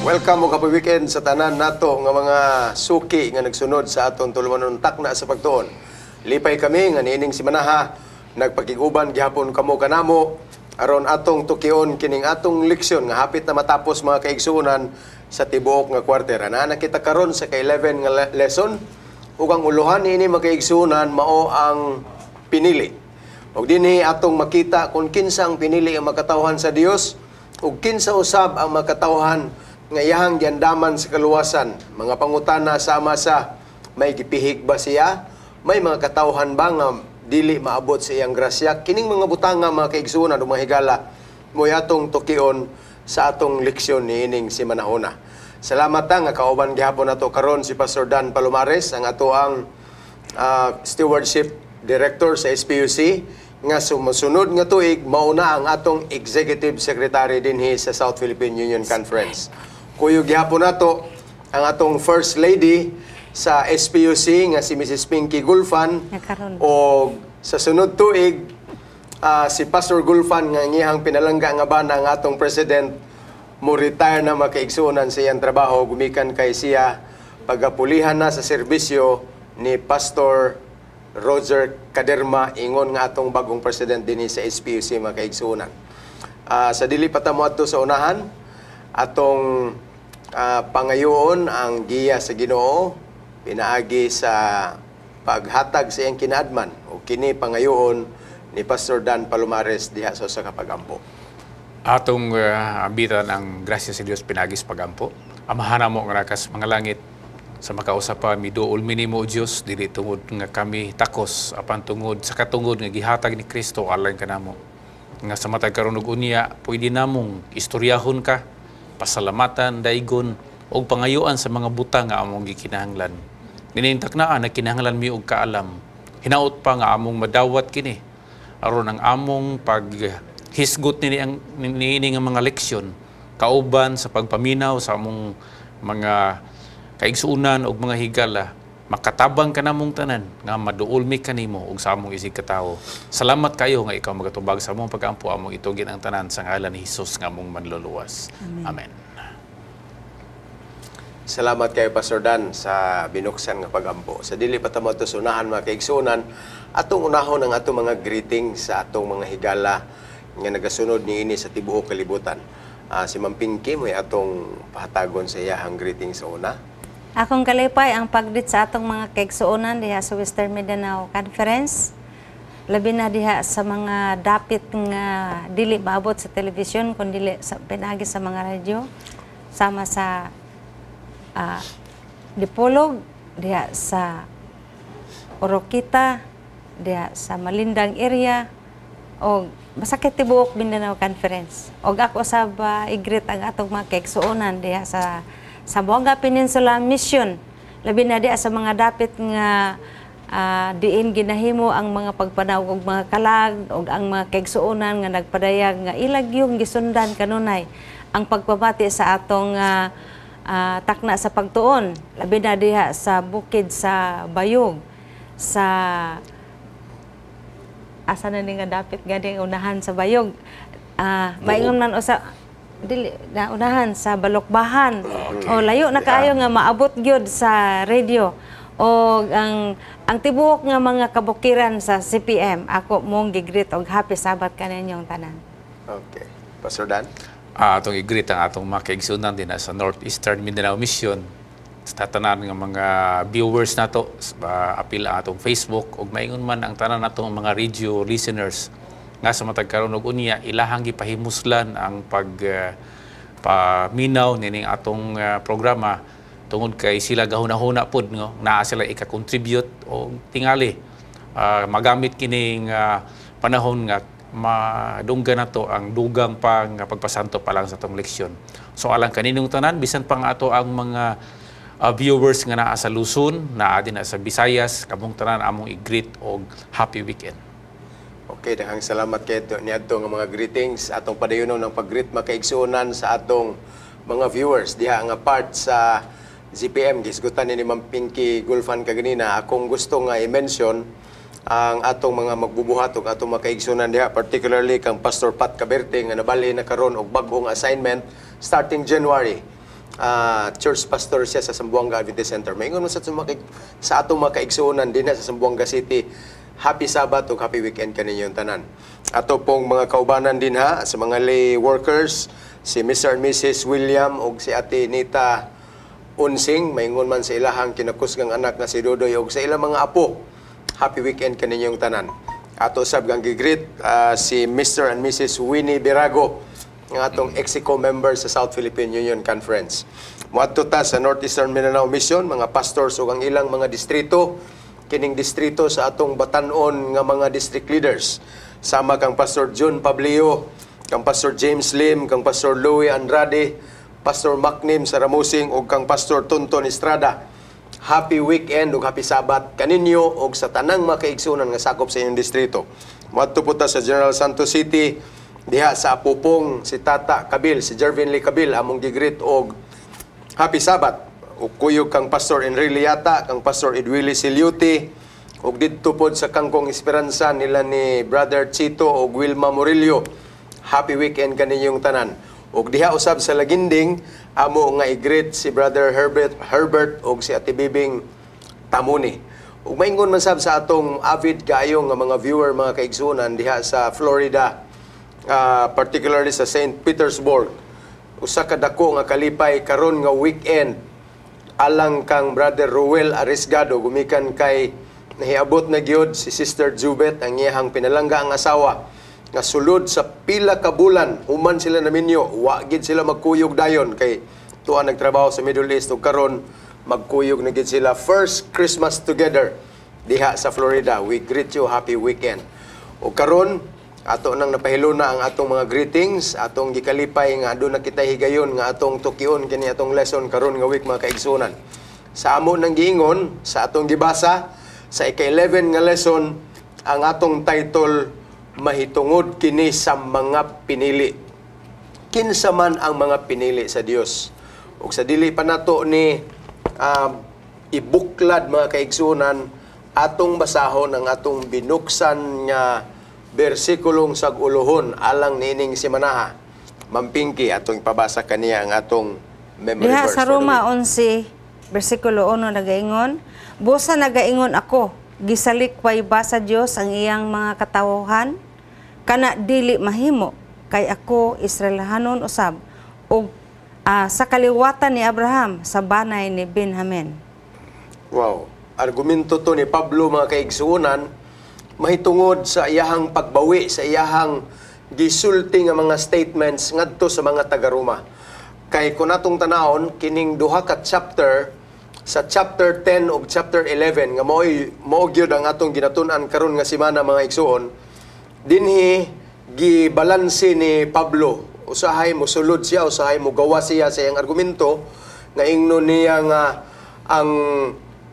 Welcome ug happy weekend sa tanan nato nga mga suki nga nagsunod sa atong tulumanon Takna sa Pagtuon. Lipay kami nga niining simanaha nagpakig-uban gihapon kamo kanamo aron atong tukion kining atong leksyon nga hapit na matapos, mga kaigsuonan, sa tibuok nga kwarter. Ana kita karon sa ka-11 nga lesson ug ang uluhan niini, mga kaigsuonan, mao ang pinili. Ug dinhi atong makita kung kinsa ang pinili ang makatawhan sa Dios ug kinsa usab ang makatawhan nga iyahang giandaman sa kaluwasan. Mga pangutana sama sa may gipihig ba siya? May mga katawhan ba nga dili maabot sa iyang grasya? Kining mga butanga, mga kaigsuonan ug mga higala, mo'y atong tukion sa atong leksyon niining simanahona. Salamat ta nga kauban gihapon nato karon si Pastor Dan Palomares, ang atoang stewardship director sa SPUC nga sumusunod nga tuig mauna ang atong executive secretary dinhi sa South Philippine Union Conference. Kuyog gihapon nato ang atong first lady sa SPUC nga si Mrs. Pinky Gulfan Nga karon. o sa sunod tuig si Pastor Gulfan nga iyang pinalangga nga bana ang atong president mo retire na, makaigsuonan, sa iyang trabaho gumikan kay siya pagapulihan na sa serbisyo ni Pastor Roger Caderma ingon nga atong bagong president dinhi sa SPUC, mga kaigsuonan. Sa dili pa ta moadto sa unahan, atong pangayoon ang giya sa Ginoo pinaagi sa paghatag sa iyang kinaadman o kini pangayoon ni Pastor Dan Palomares diha sa usa ka pagampo. Atong ambitan ang grasya sa Dios pinaagi sa pagampo. Amahan namo nga naa kas mga langit, sa makausa pa miduol mi nimo, o Dios, dili tungod nga kami takos apan tungod sa katungod nga gihatag ni Kristo alang kanamo. Nga sa matag karon ug unya pwede namong istoryahon ka, pasalamatan, daigon ug pangayuan sa mga butang nga among gikinahanglan. Nining taknaan nagkinahanglan mi og kaalam. Hinaot pa nga among madawat kini aron ang among pag hisgot nini ang niini nga mga leksyon kauban sa pagpaminaw sa among mga kaigsuonan ug mga higala makatabang kanamong tanan nga maduol mi kanimo ug sa among isig katawo. Salamat kayo nga ikaw magatubag sa among pagampo. Among itugin ang tanan sa ngalan ni Hesus nga among manluluwas. Amen. Salamat kayo, Pastor Dan, sa binuksan nga pagampo. Sa dili pa ta moadto sa unahan, mga kaigsuonan, atong unahon ang atong mga greetings sa atong mga higala nga nagasunod niini sa tibuok kalibutan. Si Ma'am Pinky mo'y atong pahatagon sa iyahang greetings sa una. Akong kalipay ang pag-greet sa atong mga kaigsuonan diha sa Western Mindanao Conference. Labi na diha sa mga dapit nga dili maabot sa telebisyon kun dili sa pinaagi sa mga radyo, sama sa Dipolog, diha sa Oroquieta, diha sa Malindang area o masakit tibuok Mindanao Conference. Og ako sab i-greet ang atong mga kaigsuonan diha sa Zamboanga Peninsula Mission. Labi na diha sa mga dapit nga diin ginahimo ang mga pagpanaw og mga kalag og ang mga kaigsuonan nga nagpadayag nga ilag yung gisundan kanunay ang pagpamati sa atong Takna sa Pagtuon. Labi na diha sa bukid sa Bayog, sa asa na ni nga dapit gani unahan sa Bayog, maingon man usa dili na unahan sa Balukbahan. O layo na kaayo nga maabot gyud sa radio. O ang tibuok nga mga kabukiran sa CPM ako mong gi-greet og happy Sabbath kaninyong tanan. Okay. Pastor Dan? Atong i-greet ang atong mga kaigsuonan din sa Northeastern Mindanao Mission, sa tanan nga mga viewers nato apil ang atong Facebook ug maingon man ang tanan natong mga radio listeners nga sa matag karon ug unya ilahang gipahimuslan ang pag paminaw nining atong programa tungod kay sila gahuna-huna pod no naa sila ika-contribute o tingali magamit kining panahon nga madunggan nato ang dugang pa nga pagpasanto pa lang sa atong leksyon. So alang kaninyong tanan, bisan pa nga ato ang mga viewers nga naa sa Luzon, naa din na sa Visayas, kamong tanan among i-greet og happy weekend. Okay, daghang salamat kay niadto nga mga greetings. Atong padayonon ng pag-greet, mga kaigsuonan, sa atong mga viewers diha nga part sa ZPM. Gisgutan ni Ma'am Pinky Gulfan kaganina. Akong gusto nga i-mention ang atong mga magbubuhat ug atong mga kaigsuonan diha, particularly kang Pastor Pat Caberte nga nabalhin na karon og bag-ong assignment starting January. Church pastor siya sa Zamboanga Adventist Center. Maingon man sa atong mga kaigsuonan din sa Zamboanga City. Happy Sabbath ug happy weekend kaninyong tanan. Ato pong mga kaubanan din ha sa mga lay workers, si Mr. and Mrs. William ug si Ate Nita Unsing, maingon man sa ilahang kinakusgang anak nga si Dodoy ug sa ilang mga apo. Happy weekend kaninyong tanan. Ato sab gang gi-greet si Mr. and Mrs. Winnie Birago nga atong EXCO member sa South Philippine Union Conference. Moadto ta sa Northeastern Mindanao Mission, mga pastors ug ang ilang mga distrito, kining distrito sa atong batan-on nga mga district leaders. Sama kang Pastor John Pablio, kang Pastor James Lim, kang Pastor Louis Andrade, Pastor Macnim Saramusing ug kang Pastor Tonton Estrada. Happy weekend ug happy Sabbath kaninyo ug sa tanang mga kaigsuonan nga sakop sa inyong distrito. Moadto po ta sa General Santos City diha sa Apupong, si Tata Kabil, si Jervin Lee Kabil, among gi-greet og happy Sabbath. Ug kuyog kang Pastor Enrile Yata, kang Pastor Edwili Siliuti, ug didto pod sa Kangkong Esperanza nila ni Brother Chito ug Wilma Murillo. Happy weekend kaninyong tanan. Ug diha usab sa Laginding, amo nga i-greet si Brother Herbert Herbert ug si Ate Bibing Tamuni. Ug maingon man sab sa atong avid kaayo nga mga viewer, mga kaigsuonan diha sa Florida, particularly sa St. Petersburg. Usa ka dako nga kalipay karon nga weekend alang kang Brother Ruel Arisgado gumikan kay nahiabot na gyud si Sister Jubet, ang iyahang pinalangga ang asawa, nga sulod sa pila ka bulan human sila naminyo, wa gid sila magkuyog dayon kay tuwa nagtrabaho sa Middle East, ug karon magkuyog na gid sila, first Christmas together diha sa Florida. We greet you, happy weekend. Ug karon ato nang napahiluna ang atong mga greetings, atong gikalipay nga aduna kita higayon nga atong tukion kini atong lesson karon nga week, mga kaigsuonan. Sa amo nang giingon sa atong gibasa sa ika-11 nga lesson, ang atong title, "Mahitungod kini sa mga pinili." Kinsa man ang mga pinili sa Dios? Ug sa dili pa nato ni ibuklad, mga kaigsuonan, atong basahon ang atong binuksan nga bersikulong sag-ulohon alang niining simanaha. Ma'am Pinky, atong ipabasa kaniya ang atong memory Diha verse sa for the Roma week. 11, versikulo 1 nagaingon, "Busa nagaingon ako, gisalikway ba sa Dios ang iyang mga katawhan? Kana dili mahimo, kay ako Israelhanon usab ug sa kaliwatan ni Abraham, sa banay ni Benjamin." Wow. Argumento to ni Pablo, mga kaigsuonan, mahitungod sa iyahang pagbawi, sa iyahang gisulti nga mga statements ngadto sa mga taga-Roma. Kay kung atong tanawon kining duha ka chapter, sa chapter 10 ug chapter 11 nga mao'y mao gyud ang atong ginatun-an karon nga semana, mga igsuon, dinhi gibalanse ni Pablo. Usahay mosulod siya, usahay mo gawa siya sa iyang argumento nga ingnon niya nga ang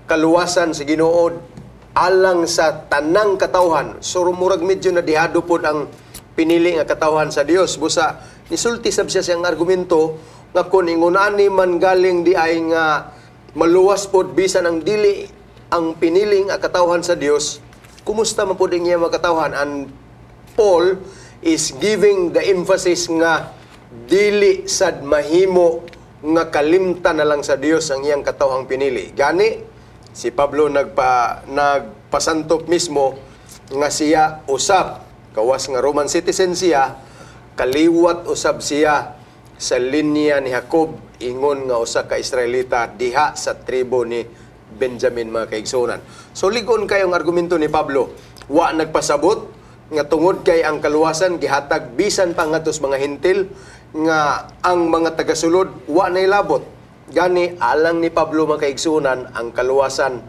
kaluwasan sa Ginoo alang sa tanang katawhan. So murag medyo na dihado pod ang pinili nga katawhan sa Dios. Busa nisulti sab siya siyang argumento nga kung ingon ani man galing di ay nga maluwas pod bisan ang dili ang pinili nga katawhan sa Dios, kumusta man pod ang iyang mga katawhan? And Paul is giving the emphasis nga dili sad mahimo nga kalimtan na lang sa Dios ang iyang katawhang pinili. Gani si Pablo nagpasantop mismo nga siya usab, kawas nga Roman citizen siya, kaliwat usab siya sa linya ni Jacob, ingon nga usa ka Israelita diha sa tribo ni Benjamin, mga kaigsuonan. So ligon kayong argumento ni Pablo. Wa nagpasabot nga tungod kay ang kaluwasan gihatag bisan pa ngadto sa mga Hentil, nga ang mga tagasulod wa nay labot. Gani alang ni Pablo, mga kaigsuonan, ang kaluwasan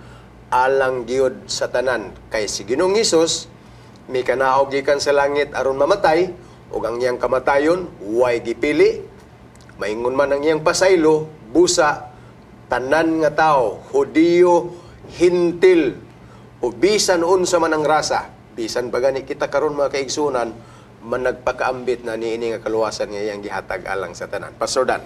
alang gyud sa tanan kay si Ginoong Hesus mikanaog gikan sa langit aron mamatay, ug ang iyang kamatayon way gipili. Maingon man ang iyang pasaylo, busa tanan nga tao, Hudiyo, Hintil, o bisan unsa man ang rasa, bisan pa gani kita karon, mga kaigsuonan, man nagpakaambit na niini nga kaluwasan nga iyang gihatag alang sa tanan. Pastor Dan.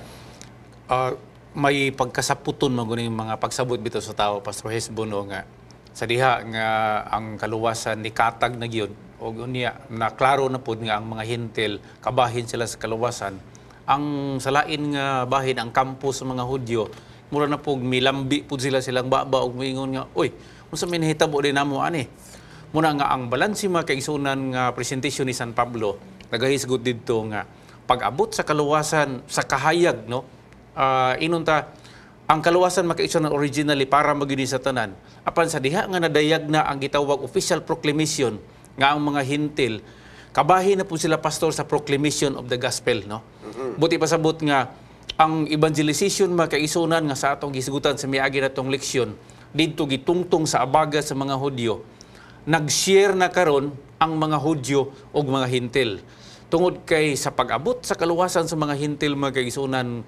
May pagkasaputon mo guni mga pagsabot bitaw sa tao, Pastor Hesbon, no, nga sa diha nga ang kaluwasan ni katag na gyud og unya na klaro na pud nga ang mga Hintil kabahin sila sa kaluwasan. Ang sa lain nga bahin, ang kampo sa mga Hudyo, mura na pog milambi pud sila silang baba og moingon nga, "Uy, unsa may nahitabo din namo ani?" Muna nga ang balanse, mga kaigsunan, nga presentation ni San Pablo nagahisgot didto nga pag-abot sa kaluwasan sa kahayag, no, inunta ang kaluwasan, mga kaigsunan, originally para magyud sa tanan, apan sa diha nga nadayag na ang gitawag official proclamation nga ang mga Hintil kabahin na po sila, Pastor, sa proclamation of the gospel, no. Buot pasabot nga ang evangelization, mga kaigsunan, nga sa atong gisgutan sa miagi natong leksyon didto gitungtong sa abaga sa mga Hudyo, nag-share na karon ang mga Hudyo ug mga Hintil. Tungod kay sa pag-abot sa kaluwasan sa mga Hintil, mga kaigsunan,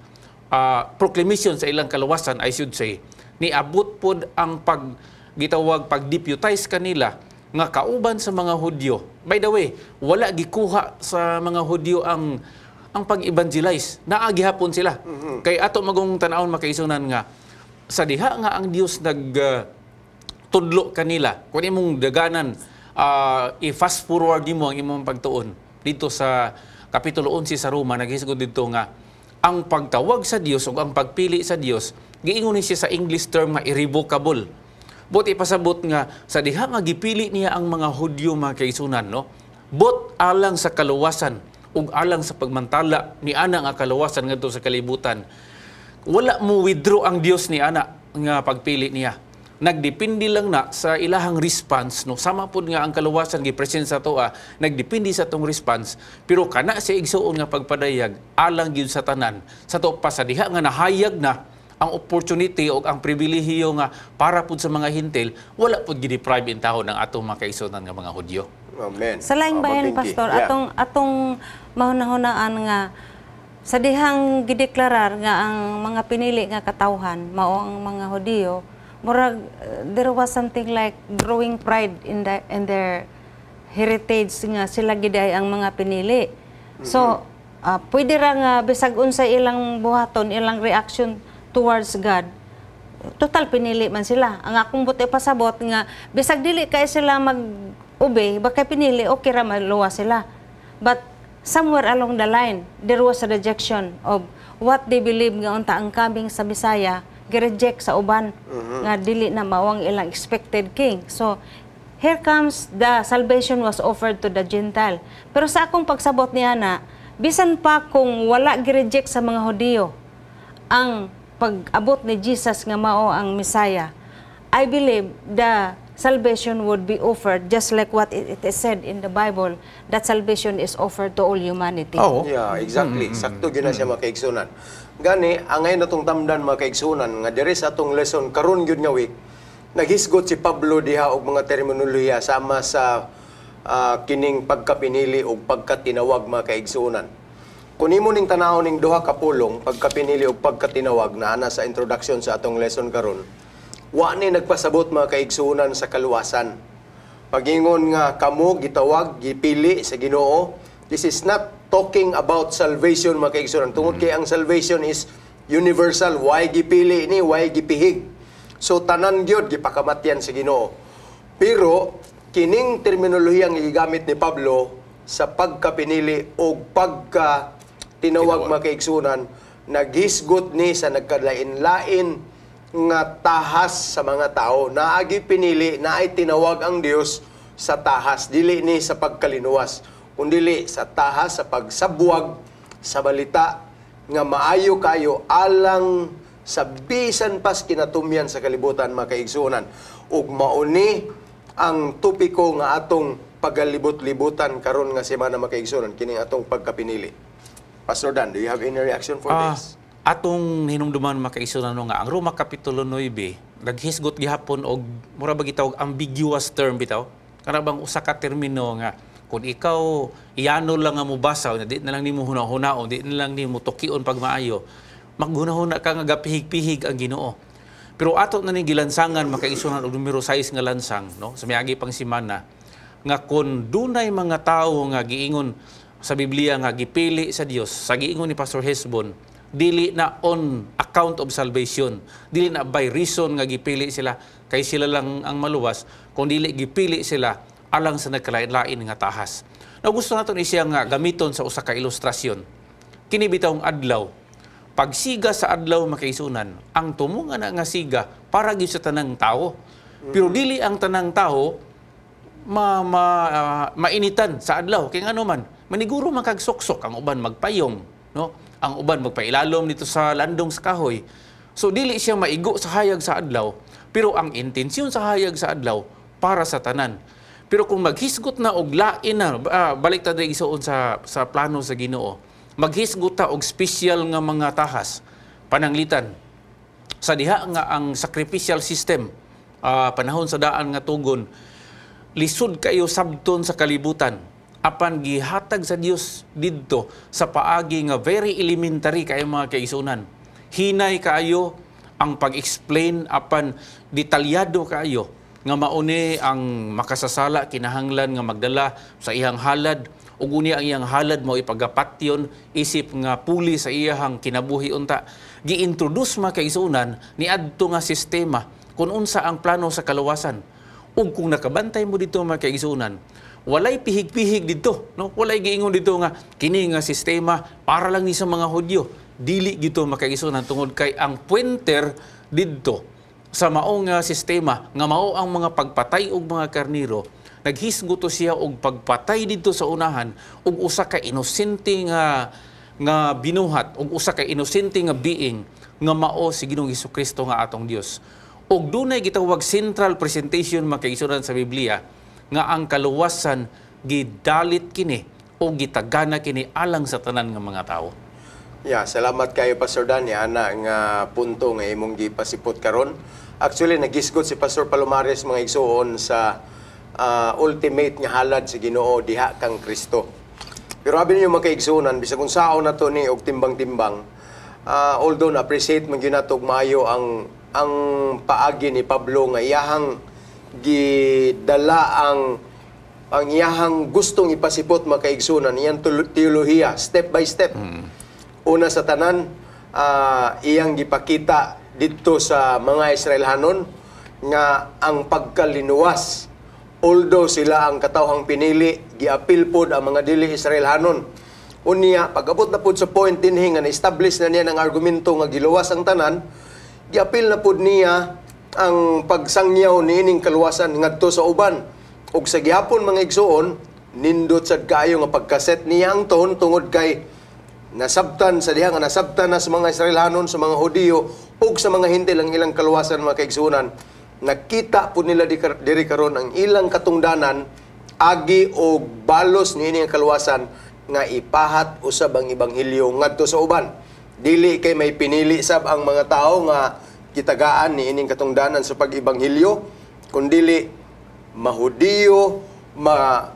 proclamation sa ilang kaluwasan, I should say, niabot pod ang pag gitawag pag-deputize kanila nga kauban sa mga Hudyo. By the way, wala gikuha sa mga Hudyo ang pag-evangelize. Naa gihapon sila. Kay ato magong tan-awon, mga kaigsunan, nga sa diha nga ang Dios nag tudlo kanila, kung imong daganan, i-fast forward nimo ang imong pagtuon dito sa Kapitulo 11 sa Roma, naghisgot dito nga ang pagtawag sa Dios ug ang pagpili sa Dios, giingon ni siya sa English term nga irrevocable. Buot ipasabot nga sa diha nga gipili niya ang mga Hudyo, mga kaigsunan, no, bot alang sa kaluwasan ug alang sa pagmantala ni ana nga kaluwasan ngadto sa kalibutan, wala mo withdraw ang Dios ni ana nga pagpili niya. Nagdepende lang na sa ilahang response, no. Sama pud nga ang kaluwasan gi-present sa atoa, nagdepende sa atong response, pero kana sa igsuon nga pagpadayag alang gyud sa tanan sa to pa sa diha nga nahayag na ang opportunity o ang pribilehiyo nga para pud sa mga Hintil, wala pud gi-deprive in tao ng atong mga kaigsuonan nga mga Hudyo. Amen. Sa laing Oh, bahin, Mapinky. Pastor, atong mahunahunaan nga sa dihang gideklarar nga ang mga pinili nga katawhan mao ang mga Hudiyo, murag there was something like growing pride in their heritage nga sila gid ay ang mga pinili. So, pwede ra nga bisag unsa ilang buhaton, ilang reaction towards God, total pinili man sila. Ang akong buot pasabot nga bisag dili kay sila mag-obey, baka pinili, okay ra, maluwas sila. But somewhere along the line, there was a rejection of what they believe nga unta ang coming sa Messiah, gi-reject sa uban nga dili na mao ang ilang expected king. So here comes the salvation was offered to the Gentile. Pero sa akong pagsabot niya na, bisan pa kung wala gi-reject sa mga Hudiyo ang pag-abot ni Jesus nga mao ang Messiah, I believe the salvation would be offered just like what it is said in the Bible, that salvation is offered to all humanity. Oo. Yeah, exactly. Sakto gyud na siya, mga kaigsunan. Gani, angay natong tamdan, mga kaigsunan, nga diri sa atong lesson karon gyud nga week, naghisgot si Pablo diha og mga terminolohiya sama sa kining pagkapinili og pagkatinawag, mga kaigsunan. Kung imo ning tanawon ning duha ka pulong, pagkapinili og pagkatinawag, na ana sa introduction sa atong lesson karon, wa ni nagpasabot, mga kaigsunan, sa kaluwasan. Pagingon nga kamo gitawag, gipili sa Ginoo, this is not talking about salvation, mga kaigsunan. Tungod kay ang salvation is universal, why gipili ni, why gipihig. So tanan gyud gipakamatyan sa Ginoo. Pero kining terminolohiyang gigamit ni Pablo sa pagkapinili o pagka tinawag, Tinawag. mga kaigsunan, naghisgot ni sa nagkalain-lain nga tahas sa mga tao. Naagi pinili, naay tinawag ang Dios sa tahas, dili ni sa pagkalinuwas, kundili sa tahas sa pagsabwag sa balita nga maayo kayo alang sa bisan pas kinatumyan sa kalibutan, mga kaigsuonan. Ug mauni ang topiko nga atong pagalibot-libutan karon nga semana, mga kaigsuonan, kining atong pagkapinili. Pastor Dan, do you have any reaction for this? Atong hinumduman, mga kaigsuonan, no, nga ang Roma Kapitulo 9 naghisgot gihapon og mura ba gitawag ambiguous term bitaw, kana bang usa ka termino nga kung ikaw iyano lang nga mobasa, di na lang nimo hunahunahon, di na lang nimo tukion pag maayo, maghunahuna ka nga gapihig-pihig ang Ginoo. Pero ato na ning gilansangan, mga kaigsuonan, og numero 6 nga lansang, no, sa miagi pang semana, nga kon dunay mga tawo nga giingon sa Biblia nga gipili sa Dios, sa giingon ni Pastor Hesbon, dili na on account of salvation, dili na by reason nga gipili sila kay sila lang ang maluwas, kung dili gipili sila alang sa nagkalain-lain nga tahas. Na gusto naton siya nga gamiton sa usa ka ilustrasyon. Kini bitawng adlaw, pagsiga sa adlaw, mga kaigsuonan, ang tumungan na nga siga para gyud sa tanang tao. Pero dili ang tanang tao ma, ma mainitan sa adlaw kay ngano man maniguro man kag suksok, ang uban magpayong, no, ang uban magpailalom dito sa landong sa kahoy. So dili siya maigo sa hayag sa adlaw, pero ang intensyon sa hayag sa adlaw para sa tanan. Pero kung maghisgot na og lain na, balik ta diri, igsuon, sa plano sa Ginoo, maghisgot ta og special nga mga tahas, pananglitan sa diha nga ang sacrificial system, panahon sa Daan nga Tugon, lisod kayo sabton sa kalibutan, apan gihatag sa Dios didto sa paagi nga very elementary kayo, mga kaigsuonan. Hinay kaayo ang pag-explain apan detalyado kaayo nga mauni ang makasasala kinahanglan nga magdala sa iyang halad ug unya ang iyang halad mo ipagapatyon isip nga puli sa iyahang kinabuhi. Unta gi-introduce, mga kaigsuonan, ni adto nga sistema kung unsa ang plano sa kaluwasan. Ug kung nakabantay mo dito, mga kaigsuonan, walay pihig-pihig dito, no? Walay giingon dito nga kini nga sistema para lang ni sa mga Hudyo. Dili gito, mga kaigsuonan, tungod kay ang pointer didto sa mao nga sistema nga mao ang mga pagpatay og mga karniro, naghisgot to siya og pagpatay didto sa unahan og usa ka inosente nga binuhat og usa ka inosente nga being nga mao si Ginoong Kristo nga atong Dios. Ug dunay gitawag central presentation, mga kaigsuonan, sa Biblia nga ang kaluwasan gidalit kini o gitagana kini alang sa tanan nga mga tawo. Yeah, salamat kayo, Pastor Danny, ana nga punto nga imong gipasipot karon. Actually, nagisgot si Pastor Palomares, mga igsuon, sa ultimate nga halad si Ginoo diha kang Kristo. Pero abi ninyo, mga kaigsuonan, bisag unsaon na to ni og timbang-timbang, although na appreciate man gyud nato og maayo ang paagi ni Pablo nga iyahang gidala ang iyahang gustong ipasipot, mga kaigsuonan, iyang teolohiya step by step. Una sa tanan, iyang gipakita didto sa mga Israelhanon nga ang pagkalinuwas, although sila ang katawhang pinili, giapil pod ang mga dili Israelhanon. Unya, pag-abot na pod sa point dinhi nga na-establish na niya ng argumento nga giluwas ang tanan, giapil na pod niya ang pagsangyaw niining kaluwasan ngadto sa uban. Ug sa gihapon, mga igsuon, nindot sad kaayo nga pagkaset niya ang tone tungod kay nasabtan sa diha nga nasabtan na sa mga Israelhanon, sa mga Hudiyo ug sa mga Hintil ang ilang kaluwasan, mga kaigsuonan. Nakita pud nila diri karon ang ilang katungdanan agi og balos niini ang kaluwasan nga ipahat usab ang ebanghelyo ngadto sa uban. Dili kay may pinili sab ang mga tao nga kitagaan niining katungdanan sa pag-ebanghelyo, kundili mahudiyo,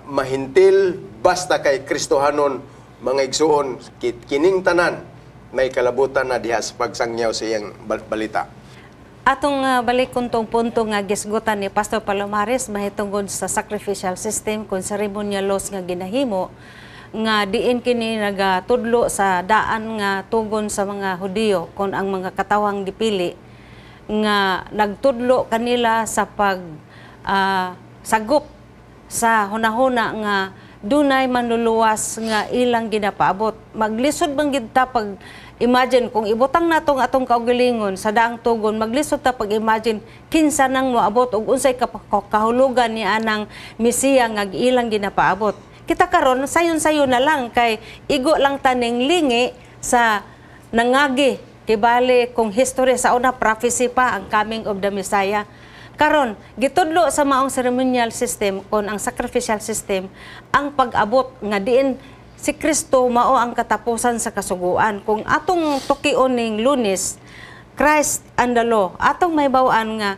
mahintil, basta kay Kristohanon, mga igsuon, kining tanan may kalabutan na diha sa pagsangyaw sa iyang balita. Atong balik tong punto nga gisgutan ni Pastor Palomares mahitungod sa sacrificial system kung ceremonial laws nga ginahimo nga diin kini nagatudlo sa Daan nga Tugon sa mga Hudiyo kon ang mga katawang gipili nga nagtudlo kanila sa pag sagop sa hunahuna nga dunay manluluwas nga ilang ginapaabot. Maglisod bang gid ta pag imagine kung ibutang nato ang atong kaugalingon sa Daang Tugon, maglisod ta pag imagine kinsa nang moabot ug unsay kahulugan ni anang Mesiya nga ilang ginapaabot. Kita karon sayon-sayon na lang kay igo lang taning lingi sa nangagi kibali kung history sa una, prophecy pa ang coming of the Messiah. Karon, gitudlo sa maong ceremonial system kon ang sacrificial system ang pag-abot nga diin si Kristo mao ang katapusan sa kasuguan. Kung atong tukion ning Lunes, Christ and the law, atong mahibaw-an nga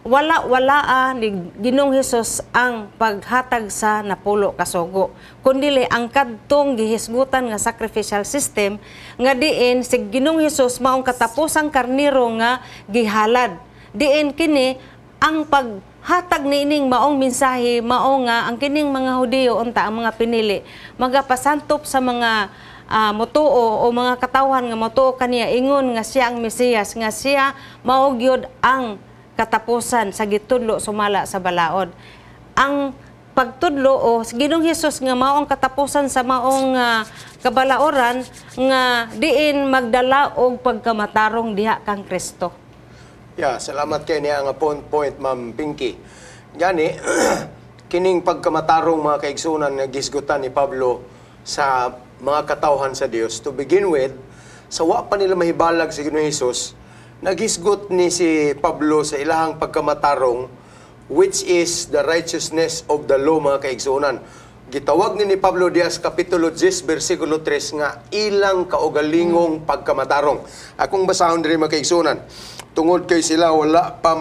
wala wala ni Ginoong Hesus ang paghatag sa 10 ka sugo. Kundili ang kadtong gihisgutan nga sacrificial system nga diin si Ginoong Hesus maong katapusang karniro nga gihalad. Diin kini ang paghatag niining maong mensahe mao nga ang kining mga Hudiyo unta, ang mga pinili, magapasantop sa mga motuo o mga katawhan nga motuo kaniya ingon nga siya ang Mesiyas, nga siya mao gyud ang katapusan sa gitudlo sumala sa balaod. Ang pagtudlo o sa Ginoong Hesus nga mao ang katapusan sa maong kabalaoran nga diin magdala og pagkamatarong diha kang Kristo. Yeah, salamat kay niya nga point, Ma'am Pinky. Gani, kining pagkamatarong, mga kaigsunan, nga gisgutan ni Pablo sa mga katawhan sa Dios. To begin with, sa wa pa nila mahibalag sa Ginoong Hesus, nagisgot ni si Pablo sa ilahang pagkamatarong, which is the righteousness of the law, mga kaigsunan. Gitawag ni Pablo diha sa Kapitulo 10 versikulo 3 nga ilang kaugalingong pagkamatarong. Akong basahon diri, mga kaigsunan. Tungod kay sila wala pa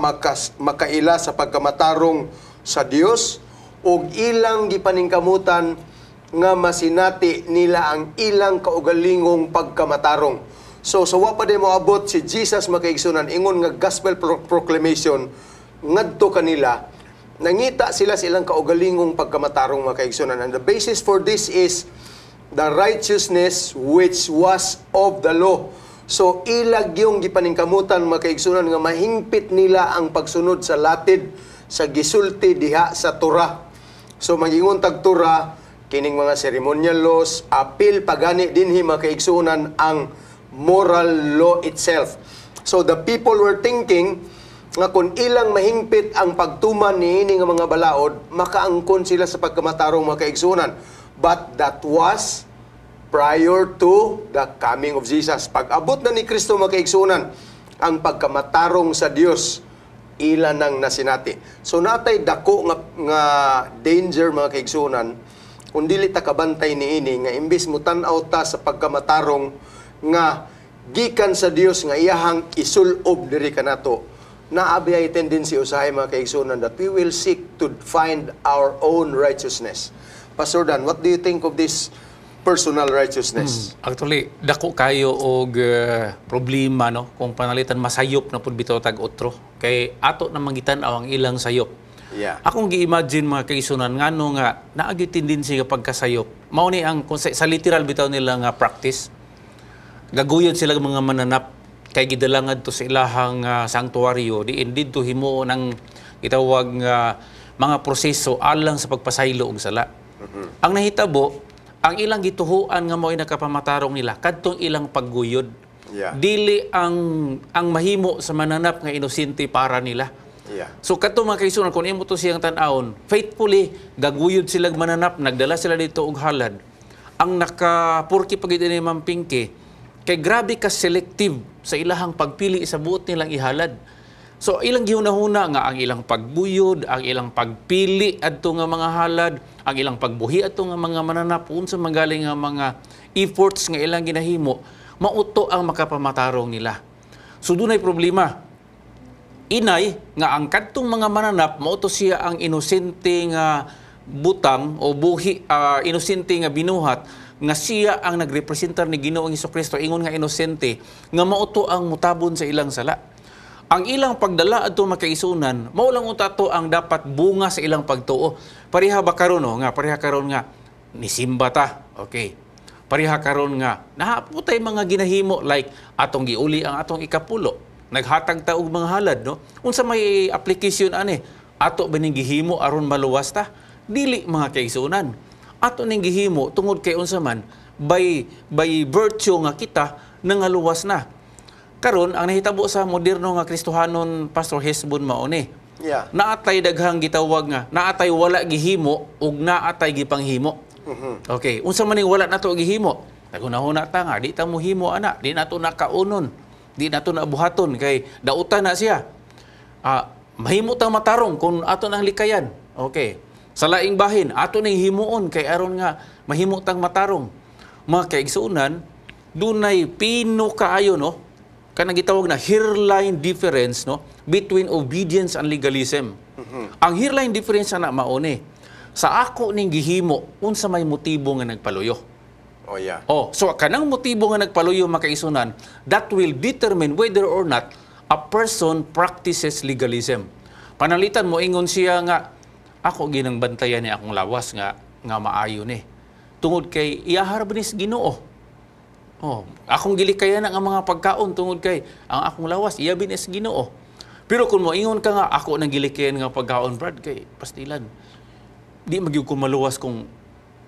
makaila sa pagkamatarong sa Dios ug ilang gipaningkamutan nga masinati nila ang ilang kaugalingong pagkamatarong. So sa wa pa di moabot si Jesus, mga kaigsunan, ingon nga gospel proclamation ngadto kanila, nangita sila sa ilang kaugalingong pagkamatarong, mga kaigsunan. And the basis for this is the righteousness which was of the law. So ilag yung gipaningkamutan, mga kaigsunan, nga mahingpit nila ang pagsunod sa latid sa gisulti diha sa Torah. So magingon tag Torah, kining mga ceremonial laws, apil pagani dinhi, mga kaigsunan, ang moral law itself. So the people were thinking nga kung ilang mahingpit ang pagtuman niini nga mga balaod, makaangkon sila sa pagkamatarong, mga kaigsunan. But that was prior to the coming of Jesus. Pag abot na ni Kristo, mga kaigsunan, ang pagkamatarong sa Dios ila nang nasinati. So natay dako nga danger, mga kaigsunan, kung dili ta kabantay niini nga imbis mo tan-aw ta sa pagkamatarong nga gikan sa Dios nga iyahang isulob diri kanato, naa bay tendency usahay, mga kaigsunan, that we will seek to find our own righteousness. Pastor Dan, what do you think of this personal righteousness? Actually, dako kayo og problema, no, kung panalitan masayop na pud bitaw tag otro kay ato na mangitan-aw ang ilang sayop. Akong gi-imagine, mga kaigsunan, ngano nga naa gyud tendency nga pagkasayop. Mao ni ang kung sa literal bitaw nila nga practice. Gaguyod sila mga mananap kay gidala ngadto sa ilahang sanktuaryo diin didto himuon ang gitawag nga mga proseso alang sa pagpasaylo og sala. Ang nahitabo, ang ilang gituhuan nga mo'y nakapamatarong nila kadtong ilang pagguyod. Dili ang mahimo sa mananap nga inosente para nila. So kadto, mga kaigsunan, kung imo to siyang tan-awon, faithfully gaguyod sila mananap, nagdala sila dito og halad. Ang nakapurki pag ni Ma'am Pinky, kay grabe ka selective sa ilahang pagpili sa buot nilang ihalad. So ilang gihunahuna nga ang ilang pagbuyod, ang ilang pagpili adto nga mga halad, ang ilang pagbuhi adto nga mga mananap, unsa magaling nga mga efforts nga ilang ginahimo, mauto ang makapamatarong nila. So dunay problema inay nga ang kadtong mga mananap mao to siya ang inosente nga butang o buhi, inosente nga binuhat nga siya ang nagrepresentar ni Ginoong Kristo, ingon nga inosente nga mao to ang mutabon sa ilang sala. Ang ilang pagdala adto makaisunan, mao lang unta to ang dapat bunga sa ilang pagtuo. Pareha ba karon, no, nga pareha karon nga nisimba ta? Okay, pareha karon nga naaputay mga ginahimo like atong giuli ang atong ikapulo, naghatag ta og mga halad, no? Unsa may application ani? Ato ba ning gihimo aron maluwas ta? Dili, mga kaigsuonan. Ato ning gihimo tungod kay unsa man, by virtue nga kita nangaluwas na. Karon ang nahitabo sa moderno nga Kristohanon, Pastor Hesbon, mao ni naatay daghang gitawag nga naatay wala gihimo ug naatay gipanghimo. Okay, unsa man ning wala nato gihimo? Nagunahuna ta nga di ta mohimo ana, di nato nakaunon, di nato nabuhaton kay dautan na siya. Mahimo tang matarong kung ato nang likayan. Okay. Sa laing bahin, ato ning himuon kay aron nga mahimo tang matarong. Mga kaigsuonan, dunay pino kaayo, no, kanang gitawag na hairline difference, no, between obedience and legalism. Ang hairline difference ana mao ni sa ako ning gihimo, unsa may motibo nga nagpaluyo. Oh, so kanang motibo nga nagpaluyo, makaisunan, that will determine whether or not a person practices legalism. Panalitan mo ingon siya nga ako ginang bantayan ni akong lawas nga nga maayo ni. Tungod kay iyahar ba ni sa Ginoo. Oh, akong gilikayan ang mga pagkaon tungod kay ang akong lawas iya ni sa Ginoo. Pero kung mo ingon ka nga ako nang gilikayan nga pagkaon, Brad, kay pastilan. Di magyud ko maluwas kung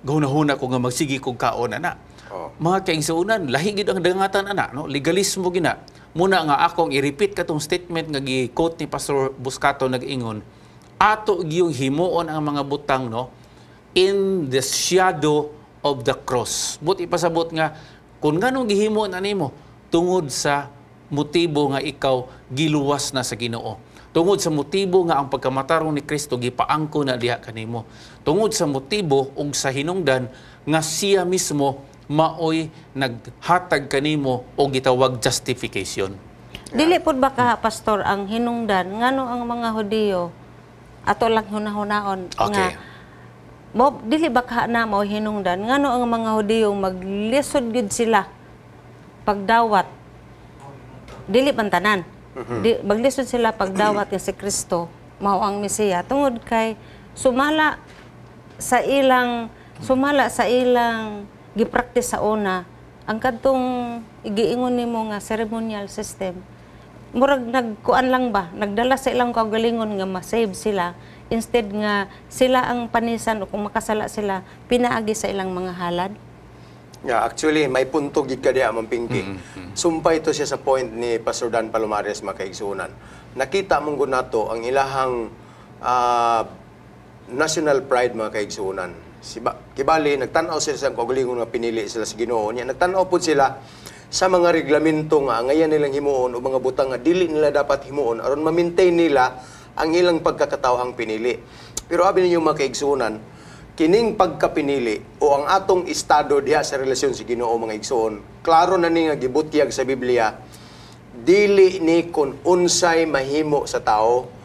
gahuna-huna ko nga magsige kog kaon ana. Oh. Mga kaigsuonan, lahi gid ang dangatan ana, no? Legalismo gina. Muna nga akong i-repeat katong statement nga gi-quote ni Pastor Buscato, nag-ingon, ato giyung himuon ang mga butang, no, in the shadow of the cross. But ipasabot nga kung nganong gihimo na nimo tungod sa motibo nga ikaw giluwas na sa Ginoo. Tungod sa motibo nga ang pagkamatarong ni Kristo gipaangko na diha kanimo. Tungod sa motibo ug sa hinungdan nga siya mismo maoy naghatag kanimo og gitawag justification. Dili pud ba ka, Pastor, ang hinungdan ngano ang mga Hudiyo, ato lang hunahunaon nga mo, dili ba ka na mao hinungdan ngano ang mga Hudiyo maglisod gyud sila pagdawat, dili man tanan, di, maglisod sila pagdawat nga si Kristo mao ang Mesiya tungod kay sumala sa ilang gipractice sa una, ang kadtong giingon nimo nga ceremonial system, murag nagkuan lang ba, nagdala sa ilang kaugalingon nga ma-save sila instead nga sila ang panisan o kung makasala sila pinaagi sa ilang mga halad. Yeah, actually, may punto gid ka diha, Ma'am Pinky. Sumpay to siya sa point ni Pastor Dan Palomares, mga kaigsuonan. Nakita mong nato ang ilahang national pride, mga kaigsuonan. Siba, kibali, nagtan-aw sila sa kaugalingon nga pinili sila sa Ginoo niya. Nagtan-aw pud sila sa mga reglamento nga angayan nilang himuon o mga butang nga dili nila dapat himuon aron ma-maintain nila ang ilang pagkakatawhang pinili. Pero abi ninyo, mga kaigsuonan, kining pagkapinili o ang atong estado diha sa relasyon sa Ginoo, mga igsoon, klaro na ni nga gibutyag sa Biblia, dili ni kun unsay mahimo sa tao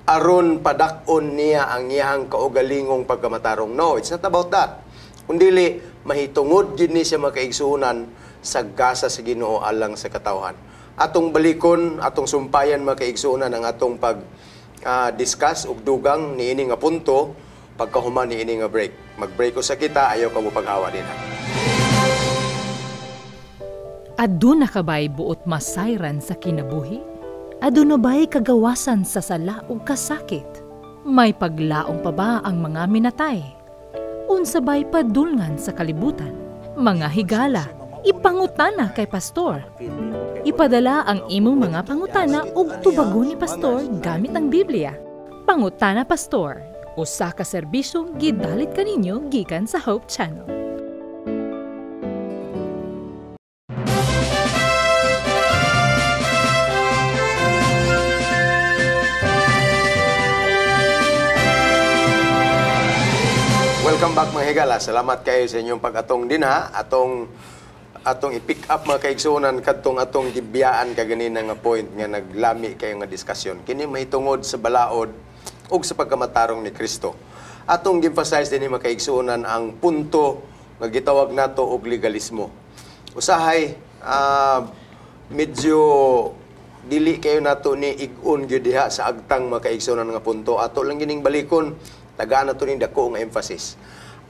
aron padak-on niya ang iyang kaugalingong pagkamatarong. No, it's not about that. Kundili mahitungod gid ni siya, mga kaigsuonan, sa gasa sa Ginoo alang sa katawhan. Atong balikon, atong sumpayan, mga kaigsuonan, ang atong pag discuss og dugang niini nga punto pagkahuman niini nga break. Mag-break usa kita, ayaw ka mo paghawa din ha. Aduna ka ba'y buot masayran sa kinabuhi? Aduna ba'y kagawasan sa sala ug kasakit? May paglaom pa ba ang mga minatay? Unsa ba'y padulngan sa kalibutan? Mga higala, ipangutana kay pastor. Ipadala ang imong mga pangutana ug tubagon ni pastor gamit ang Biblia. Pangutana Pastor, usa ka serbisyong gidalit kaninyo gikan sa Hope Channel. Welcome back, mga higala. Salamat kayo sa inyong pag-atong dinha. Atong atong i-pick up, mga kaigsuonan, kadtong atong gibiyaan kaganina nga point nga naglami kayo nga diskusyon. Kini mahitungod sa balaod ug sa pagkamatarong ni Kristo. Atong gi-emphasize din, mga kaigsuonan, ang punto nga gitawag nato og legalismo. Usahay medyo dili kayo nato ni ig-on gyud diha sa agtang, mga kaigsuonan, nga punto. Ato lang gining balikon, tagaan nato ning dako nga emphasis.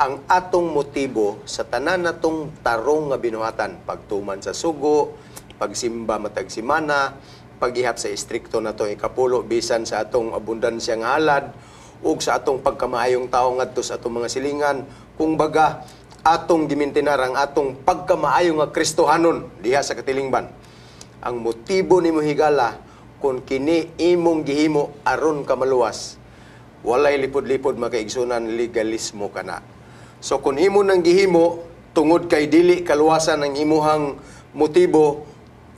Ang atong motibo sa tanan natong tarong nga binuhatan, pagtuman sa sugo, pagsimba matag simana, paghihap sa istrikto nato ikapulo bisan sa atong abundansya nga halad ug sa atong pagkamaayong tao ngadto sa atong mga silingan, kung baga atong gimintinar ang atong pagkamaayo nga Kristohanon diha sa katilingban. Ang motibo nimo, higala, kung kini imong gihimo aron ka maluwas, walay lipod-lipod, mga kaigsuonan, legalismo kana. So kung imo nang gihimo tungod kay dili kaluwasan ang imuhang motibo,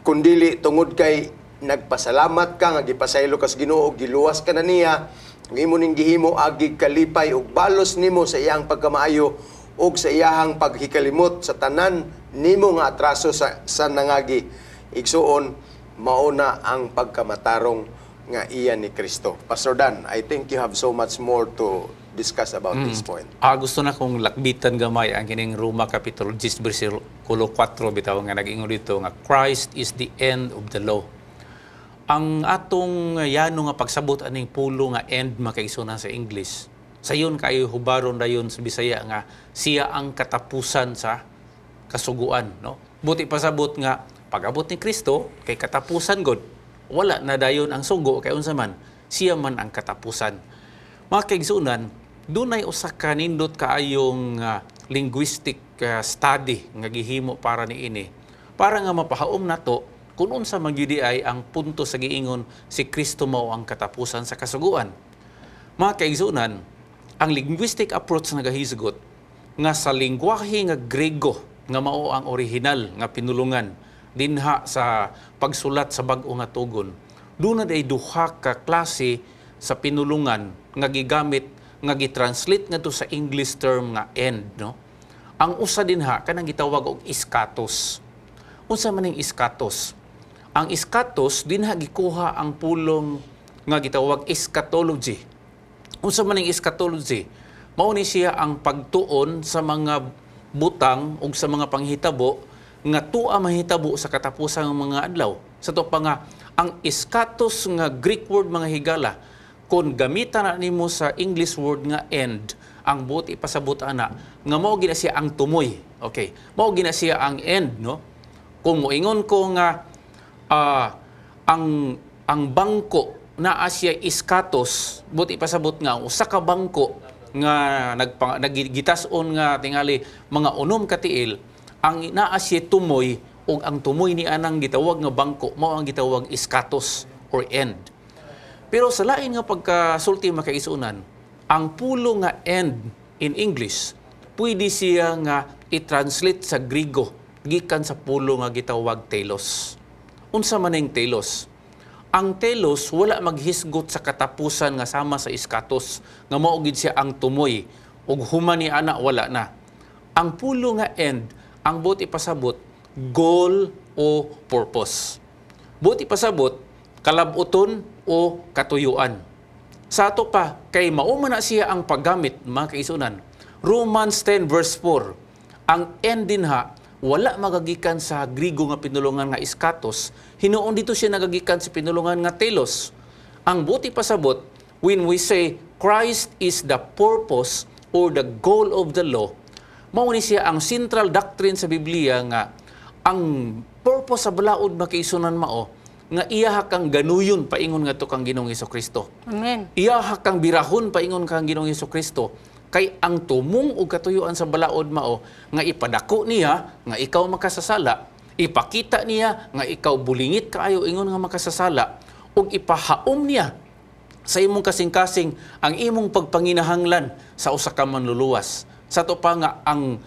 kundili tungod kay nagpasalamat ka nga gipasaylo ka sa Ginoo, giluwas ka na niya, ang imo ning gihimo agi kalipay ug balos nimo sa iyang pagkamaayo ug sa iyahang paghikalimot sa tanan nimo nga atraso sa nangagi, igsuon, mauna ang pagkamatarong nga iya ni Kristo. Pastor Dan, I think you have so much more to discuss about this point. Gusto na kong lakbitan gamay ang kining Roma Kapitulo 10 versikulo 4 bitaw nga nag-ingon dito nga Christ is the end of the law. Ang atong yano nga pagsabot aning pulo nga end, mga kaigsuonan, sa English. Sayon kayo hubaron dayon sa Bisaya nga siya ang katapusan sa kasuguan, no? Buti pasabot nga pag-abot ni Kristo kay katapusan god. Wala na dayon ang sugo kay unsa man, siya man ang katapusan. Mga kaigsuonan, Dunay usa ka nindot kaayong linguistic study nga gihimo para niini. Para nga mapahaom nato kung unsa man gyud ay ang punto sa giingon si Kristo mao ang katapusan sa kasuguan. Mga kaigsunan, ang linguistic approach nagahisgot nga sa lingwahe nga Grego nga mao ang orihinal nga pinulungan dinha sa pagsulat sa bag-o nga tugon. Duna ay duha ka klase sa pinulungan nga gigamit nga gitranslate ngadto sa English term nga end, no? Ang usa dinha kanang gitawag og eschatos. Unsa man ning eschatos? Ang eschatos, dinha gikuha ang pulong nga gitawag eschatology. Unsa man ning eschatology? Mao ni siya ang pagtuon sa mga butang ug sa mga panghitabo nga tua mahitabo sa katapusan ng mga adlaw. Sa to pa nga ang eschatos nga Greek word, mga higala, kung gamitan na nimo sa English word nga end, ang buot ipasabot ana nga mao gina siya ang tumoy. Okay. Mao gina siya ang end, no? Kung moingon ko nga ang bangko naa siya eschatos, buot ipasabot nga ang usa ka bangko nga naggitas-on nga tingali mga 6 ka tiil, ang naa siya tumoy ug ang tumoy ni anang gitawag nga bangko mao ang gitawag eschatos or end. Pero sa lain nga pagkasulti, mga kaigsuonan, ang pulo nga end in English pwede siya nga i-translate sa Griego gikan sa pulo nga gitawag telos. Unsa man ning telos? Ang telos wala maghisgot sa katapusan nga sama sa eschatos nga mao gid siya ang tumoy ug human ni ana wala na. Ang pulo nga end, ang buot ipasabot, goal o purpose. Buot ipasabot, kalabuton o katuyuan. Sa ato pa, kay mao man na siya ang paggamit, mga kaigsuonan. Romans 10 verse 4, ang end dinha, wala magagikan sa Grigo nga pinulungan nga eschatos, hinuon dito siya nagagikan sa pinulungan nga telos. Ang buot ipasabot, when we say Christ is the purpose or the goal of the law, mao ni siya ang central doctrine sa Biblia nga ang purpose sa balaod, mga kaigsuonan, mao nga iyaha kang ganuyon paingon ngadto kang Ginoong Kristo. Amen. Iyaha kang birahon paingon kang Ginoong Kristo, kay ang tumong ug katuyuan sa balaod mao nga ipadako niya nga ikaw makasasala, ipakita niya nga ikaw bulingit kaayo ingon nga makasasala, ug ipahaom niya sa imong kasing-kasing ang imong pagpanginahanglan sa usa ka manluluwas. Sa to pa nga ang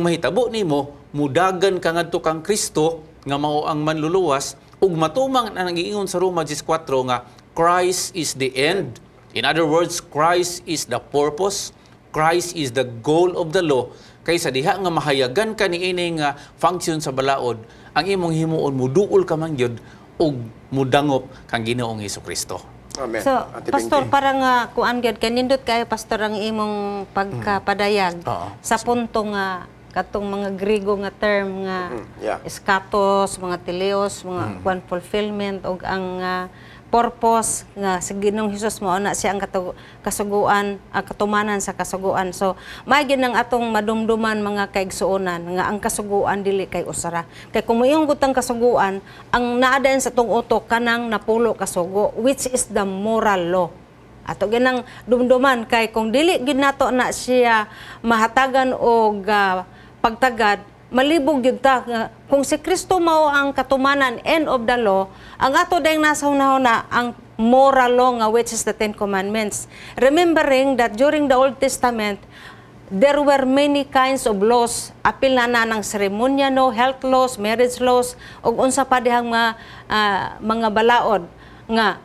mahitabo nimo, mudagan ka ngadto kang Kristo nga mao ang manluluwas ug matumang ang giingon sa Roma 14 nga Christ is the end. In other words, Christ is the purpose, Christ is the goal of the law. Kaysa diha nga mahayagan ka niini nga function sa balaod, ang imong himuon, muduol ka man gyud ug mudangop kang Ginoong Kristo. Amen. So, Ate Pastor, Pinky. Para nga kuan gyud, kanindot kayo, Pastor, ang imong pagkapadayag sa punto nga katong mga Griego nga term nga eschatos, mga teleos, mga kuan, fulfillment ug ang purpose nga sa Ginoong Hesus mao na siya ang kasuguan, ang katumanan sa kasuguan. So, may gyud ang atong madumduman, mga kaigsuonan, nga ang kasuguan dili kay usara. Kay kung moingon gud tang kasuguan, ang naa dayon sa atong utok kanang 10 ka sugo, which is the moral law. Ato ginang dumduman kay kung dili gyud nato na siya mahatagan og pagtagad, malibog gyud ta nga kung si Kristo mao ang katumanan, end of the law, ang ato dayong nasa hunahuna ang moral law nga which is the Ten Commandments. Remembering that during the Old Testament, there were many kinds of laws. Apil na na ng seremonya, no, health laws, marriage laws, ug unsa pa dihang mga balaod nga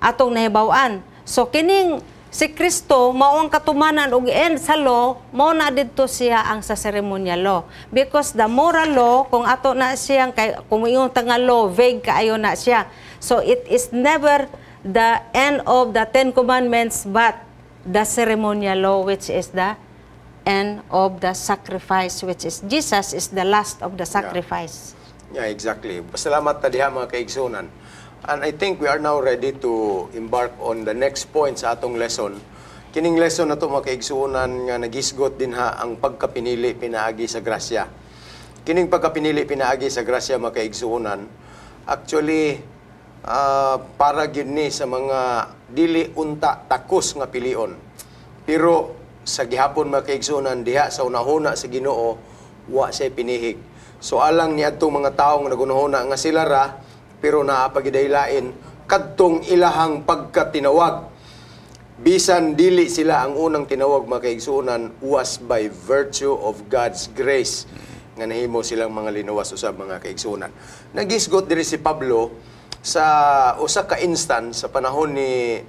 atong nahibaw-an. So kining si Kristo mao ang katumanan ug end sa law, mao na didto siya ang sa ceremonial law. Because the moral law, kung ato na siyang kay kung ingon ta nga law, vague kaayo na siya. So it is never the end of the Ten Commandments but the ceremonial law, which is the end of the sacrifice, which is Jesus is the last of the sacrifice. Yeah, exactly. Salamat ta diha, mga kaigsunan. And I think we are now ready to embark on the next point sa atong lesson. Kining lesson na to, mga kaigsunan, nga nagisgot dinha ang pagkapinili pinaagi sa grasya. Kining pagkapinili pinaagi sa grasya, mga kaigsuonan, actually para gyud ni sa mga dili unta takos nga pilion. Pero sa gihapon, mga kaigsunan, diha sa unahuna sa Ginoo, wa siya pinihig. So alang ni adtong mga tawo nga nagunahuna nga sila ra, pero naa pa giday lain kadtong ilahang pagkatinawag. Bisan dili sila ang unang tinawag, mga kaigsuonan, was by virtue of God's grace nga nahimo silang mga linuwas usab, mga kaigsuonan. Nagisgot diri si Pablo sa usa ka instance sa panahon ni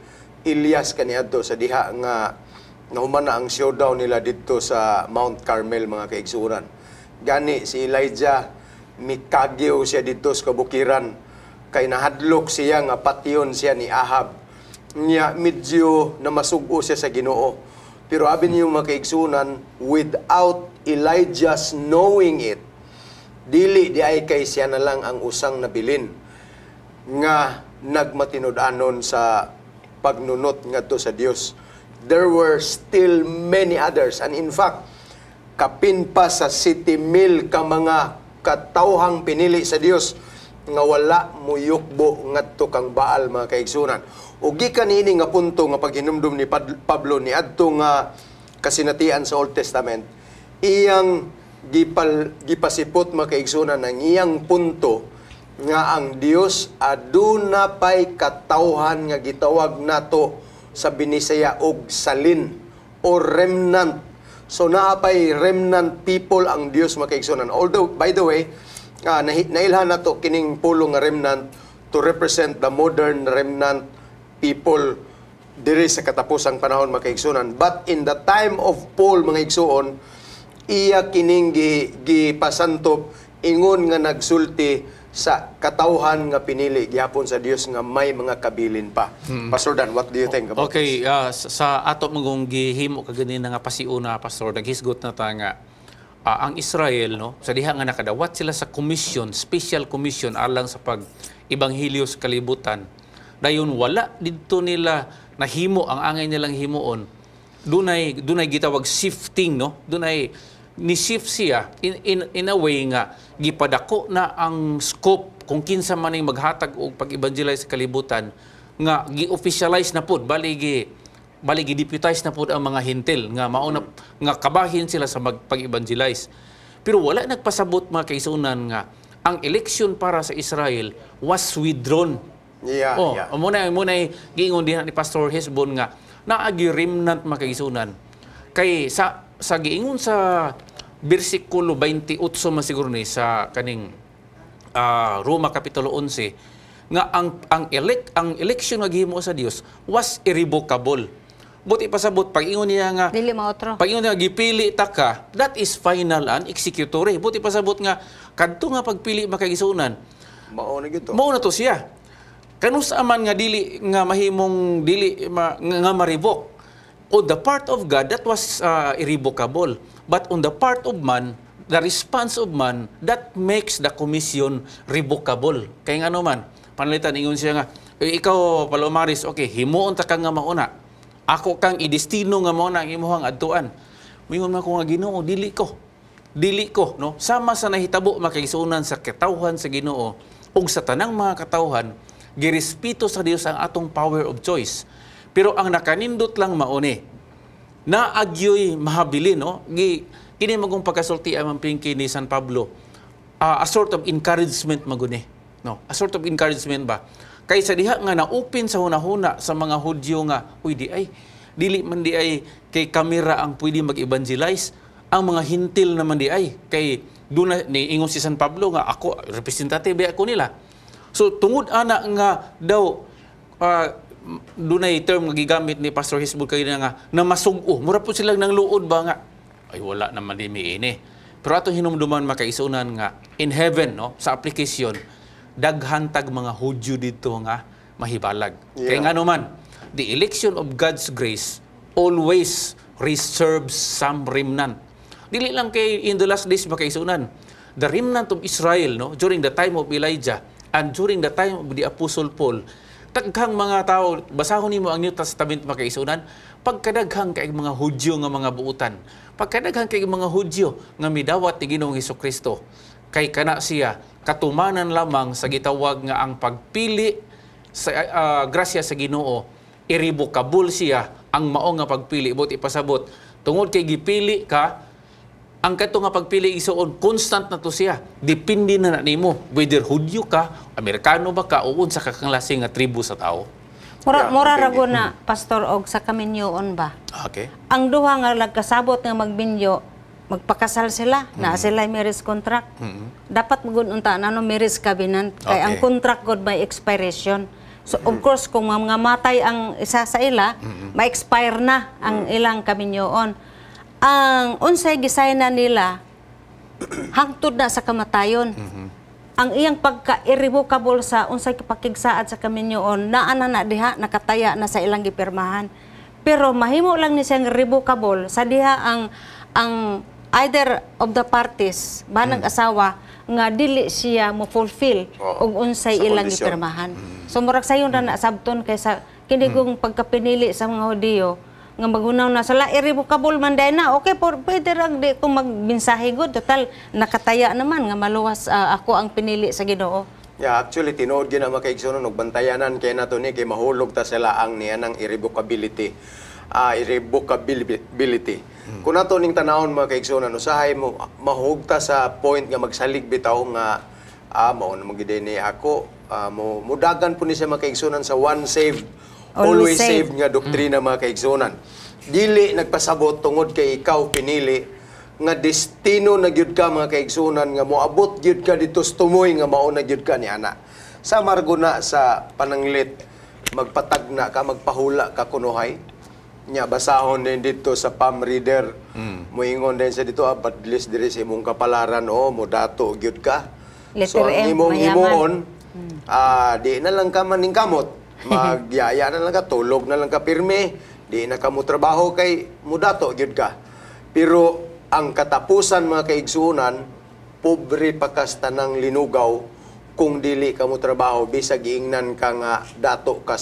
Elias kaniadto, sa diha nga nahuman na ang showdown nila didto sa Mount Carmel, mga kaigsuonan. Gani si Elijah, mikagyo siya didto sa kabukiran kay nahadlok siya nga patyon siya ni Ahab. Nya medyo na masugo siya sa Ginoo. Pero abi niyo, mga kaigsunan, without Elijah's knowing it, dili di ay kay siya na lang ang usang nabilin nga nagmatinud-anon sa pagnunot ngadto sa Dios. There were still many others, and in fact, kapin pa sa 7,000 ka mga katawhang pinili sa Dios nga wala muyukbo ngadto kang Baal, mga kaigsunan. Ug gikan niini nga punto nga paghinumdum ni Pablo ni adto nga kasinatian sa Old Testament, iyang gipasipot, mga kaigsunan, ang iyang punto nga ang Dios aduna pay katawhan nga gitawag nato sa Binisaya og salin o remnant. So naa pay remnant people ang Dios, mga kaigsunan. Although, by the way, nailhan nato kining pulong nga remnant to represent the modern remnant people diri sa katapusang panahon, mga kaigsunan. But in the time of Paul, mga igsuon, iya kining gipasantop ingon nga nagsulti sa katawhan nga pinili gihapon sa Dios nga may mga kabilin pa. Pastor Dan, what do you think about Okay, sa ato mong gihimo kaganina nga pasiuna, Pastor, naghisgot na ta nga ang Israel, no, sa diha nga nakadawat sila sa commission, special commission alang sa pag ebanghelyo sa kalibutan. Dayon wala didto nila nahimo ang angay nilang himuon. Dunay gitawag shifting, no? Dunay ni shift siya in a way nga gipadako na ang scope kung kinsa man ang maghatag og pag-evangelize sa kalibutan nga gi-officialize na pud, bali gi-deputize na pud ang mga Hentil nga mao na nga kabahin sila sa magpag-evangelize. Pero wala nagpasabot, mga kaigsunan, nga ang election para sa Israel was withdrawn. Oh, mao na giingon din ni Pastor Hesbon nga naagi remnant, mga kaigsunan. Kay sa giingon sa bersikulo 28 man siguro ni sa kaning Roma kapitulo 11 nga ang election nga gihimo sa Dios was irrevocable. Buot ipasabot, pag ingon niya nga Dili maotro. Pag ingon niya gipili ta ka, that is final and executory. Buot ipasabot nga kadto nga pagpili, mga kaigsunan, Mao na gyud to. Mao na to siya. Kanus aman nga dili nga mahimong dili nga ma-revoke. On the part of God, that was irrevocable. But on the part of man, the response of man, that makes the commission revocable. Kay nga man, panalitan ingon siya nga, "Eh, ikaw Palomaris, okay, himuon ta ka nga mauna. Ako kang idestino nga mauna ang imuhang adtuan." Moingon man ko nga, "Ginoo, dili ko. Dili ko," no? Sama sa nahitabo, mga kaigsuonan, sa katawhan sa Ginoo ug sa tanang mga katawhan, girespeto sa Dios ang atong power of choice. Pero ang nakanindot lang mauni, naagyoy mahabilin, no? Gi kini magong pagkasulti ang Pinky ni San Pablo. A sort of encouragement maguni, no? A sort of encouragement ba? Kay sa diha nga na-open sa hunahuna sa mga Hudyo nga, uy, di ay dili man di ay kay kamera ang pwede mag-evangelize, ang mga Hentil naman di ay kay doon na ni ingon si San Pablo nga ako representative ako nila. So tungod ana nga daw dunay term nga gigamit ni Pastor Hisbul kay nga na masug-o. Mura po silang nang luod ba nga ay wala naman di miini. Pero atong hinumduman, mga kaigsunan, nga in heaven, no, sa application, daghan tag mga Hudyo dito nga mahibalag. Kay ngano man, the election of God's grace always reserves some remnant. Dili lang kay in the last days, mga kaigsunan. The remnant of Israel, no, during the time of Elijah and during the time of the Apostle Paul, daghang mga tao, basahon nimo ang New Testament, mga kaigsunan, pagkadaghang kay mga Hudyo nga mga buutan, pagkadaghang kay mga Hudyo nga midawat ni Ginoong Kristo, kay kana siya katumanan lamang sa gitawag nga ang pagpili sa grasya sa Ginoo, irrevocable siya. Ang mao nga pagpili, buot ipasabot, tungod kay gipili ka, ang kadto nga pagpili, igsuon, constant na to siya. Depende na na nimo whether Hudyo ka, Amerikano ba ka, o unsa ka klase nga tribo sa tao. Mura, mura depende. Ra gud na, pastor, og sa kaminyoon ba? Ang duha nga nagkasabot nga magminyo, magpakasal sila, na sila marriage contract. Dapat magud unta na no marriage covenant kay ang contract gud may expiration. So of course, kung mga matay ang isa sa ila, ma-expire na ang ilang kaminyoon. Ang unsay gisign na nila hangtod na sa kamatayon. Ang iyang pagka-irrevocable sa unsay pakigsaad sa kaminyoon, naa na na diha, nakataya na sa ilang gipirmahan. Pero mahimo lang ni siyang revocable sa diha ang either of the parties ba nag-asawa nga dili siya mo fulfill og unsay sa ilang kondisyon. gipirmahan. So murag sayon ra na sabton kaysa kini kung pagkapinili sa mga Hudiyo nga magunaw na sala, irrevocable man dahil na, okay por pwede ra di ko magmensahe gud, total nakataya naman nga maluwas, ako ang pinili sa Ginoo. Yeah, actually tinuod gyud na, mga kaigsuonan, og bantayanan kay nato ni kay mahulog ta sila ang niya ng irrevocability. Irrevocability. Kung nato ning tanawon, mga kaigsuonan, usahay mo mahugta sa point nga magsalig bitaw nga mao na magyud ni ako, mo mudagan po ni siya, mga kaigsuonan, sa once saved always always saved. Saved nga doktrina, mga kaigsuonan. Dili nagpasabot tungod kay ikaw pinili nga destino na gyud ka, mga kaigsuonan, nga moabot gyud ka dito sa tumoy nga mao na gyud ka ni ana. Sa margo na sa pananglit, magpatagna ka, magpahula ka kunuhay. Nya basahon din dito sa palm reader. Moingon din sa dito, badlis diri sa imong kapalaran o mo dato gyud ka. Letter So ang M, imong mayaman. himuon, di na lang ka maningkamot. Magyaya na lang ka, tulog na lang ka pirmi, di na ka mo trabaho kay mudato gyud ka. Pero ang katapusan, mga kaigsuonan, pobre pa kas tanang linugaw kung dili ka mo trabaho bisag giingnan ka nga dato ka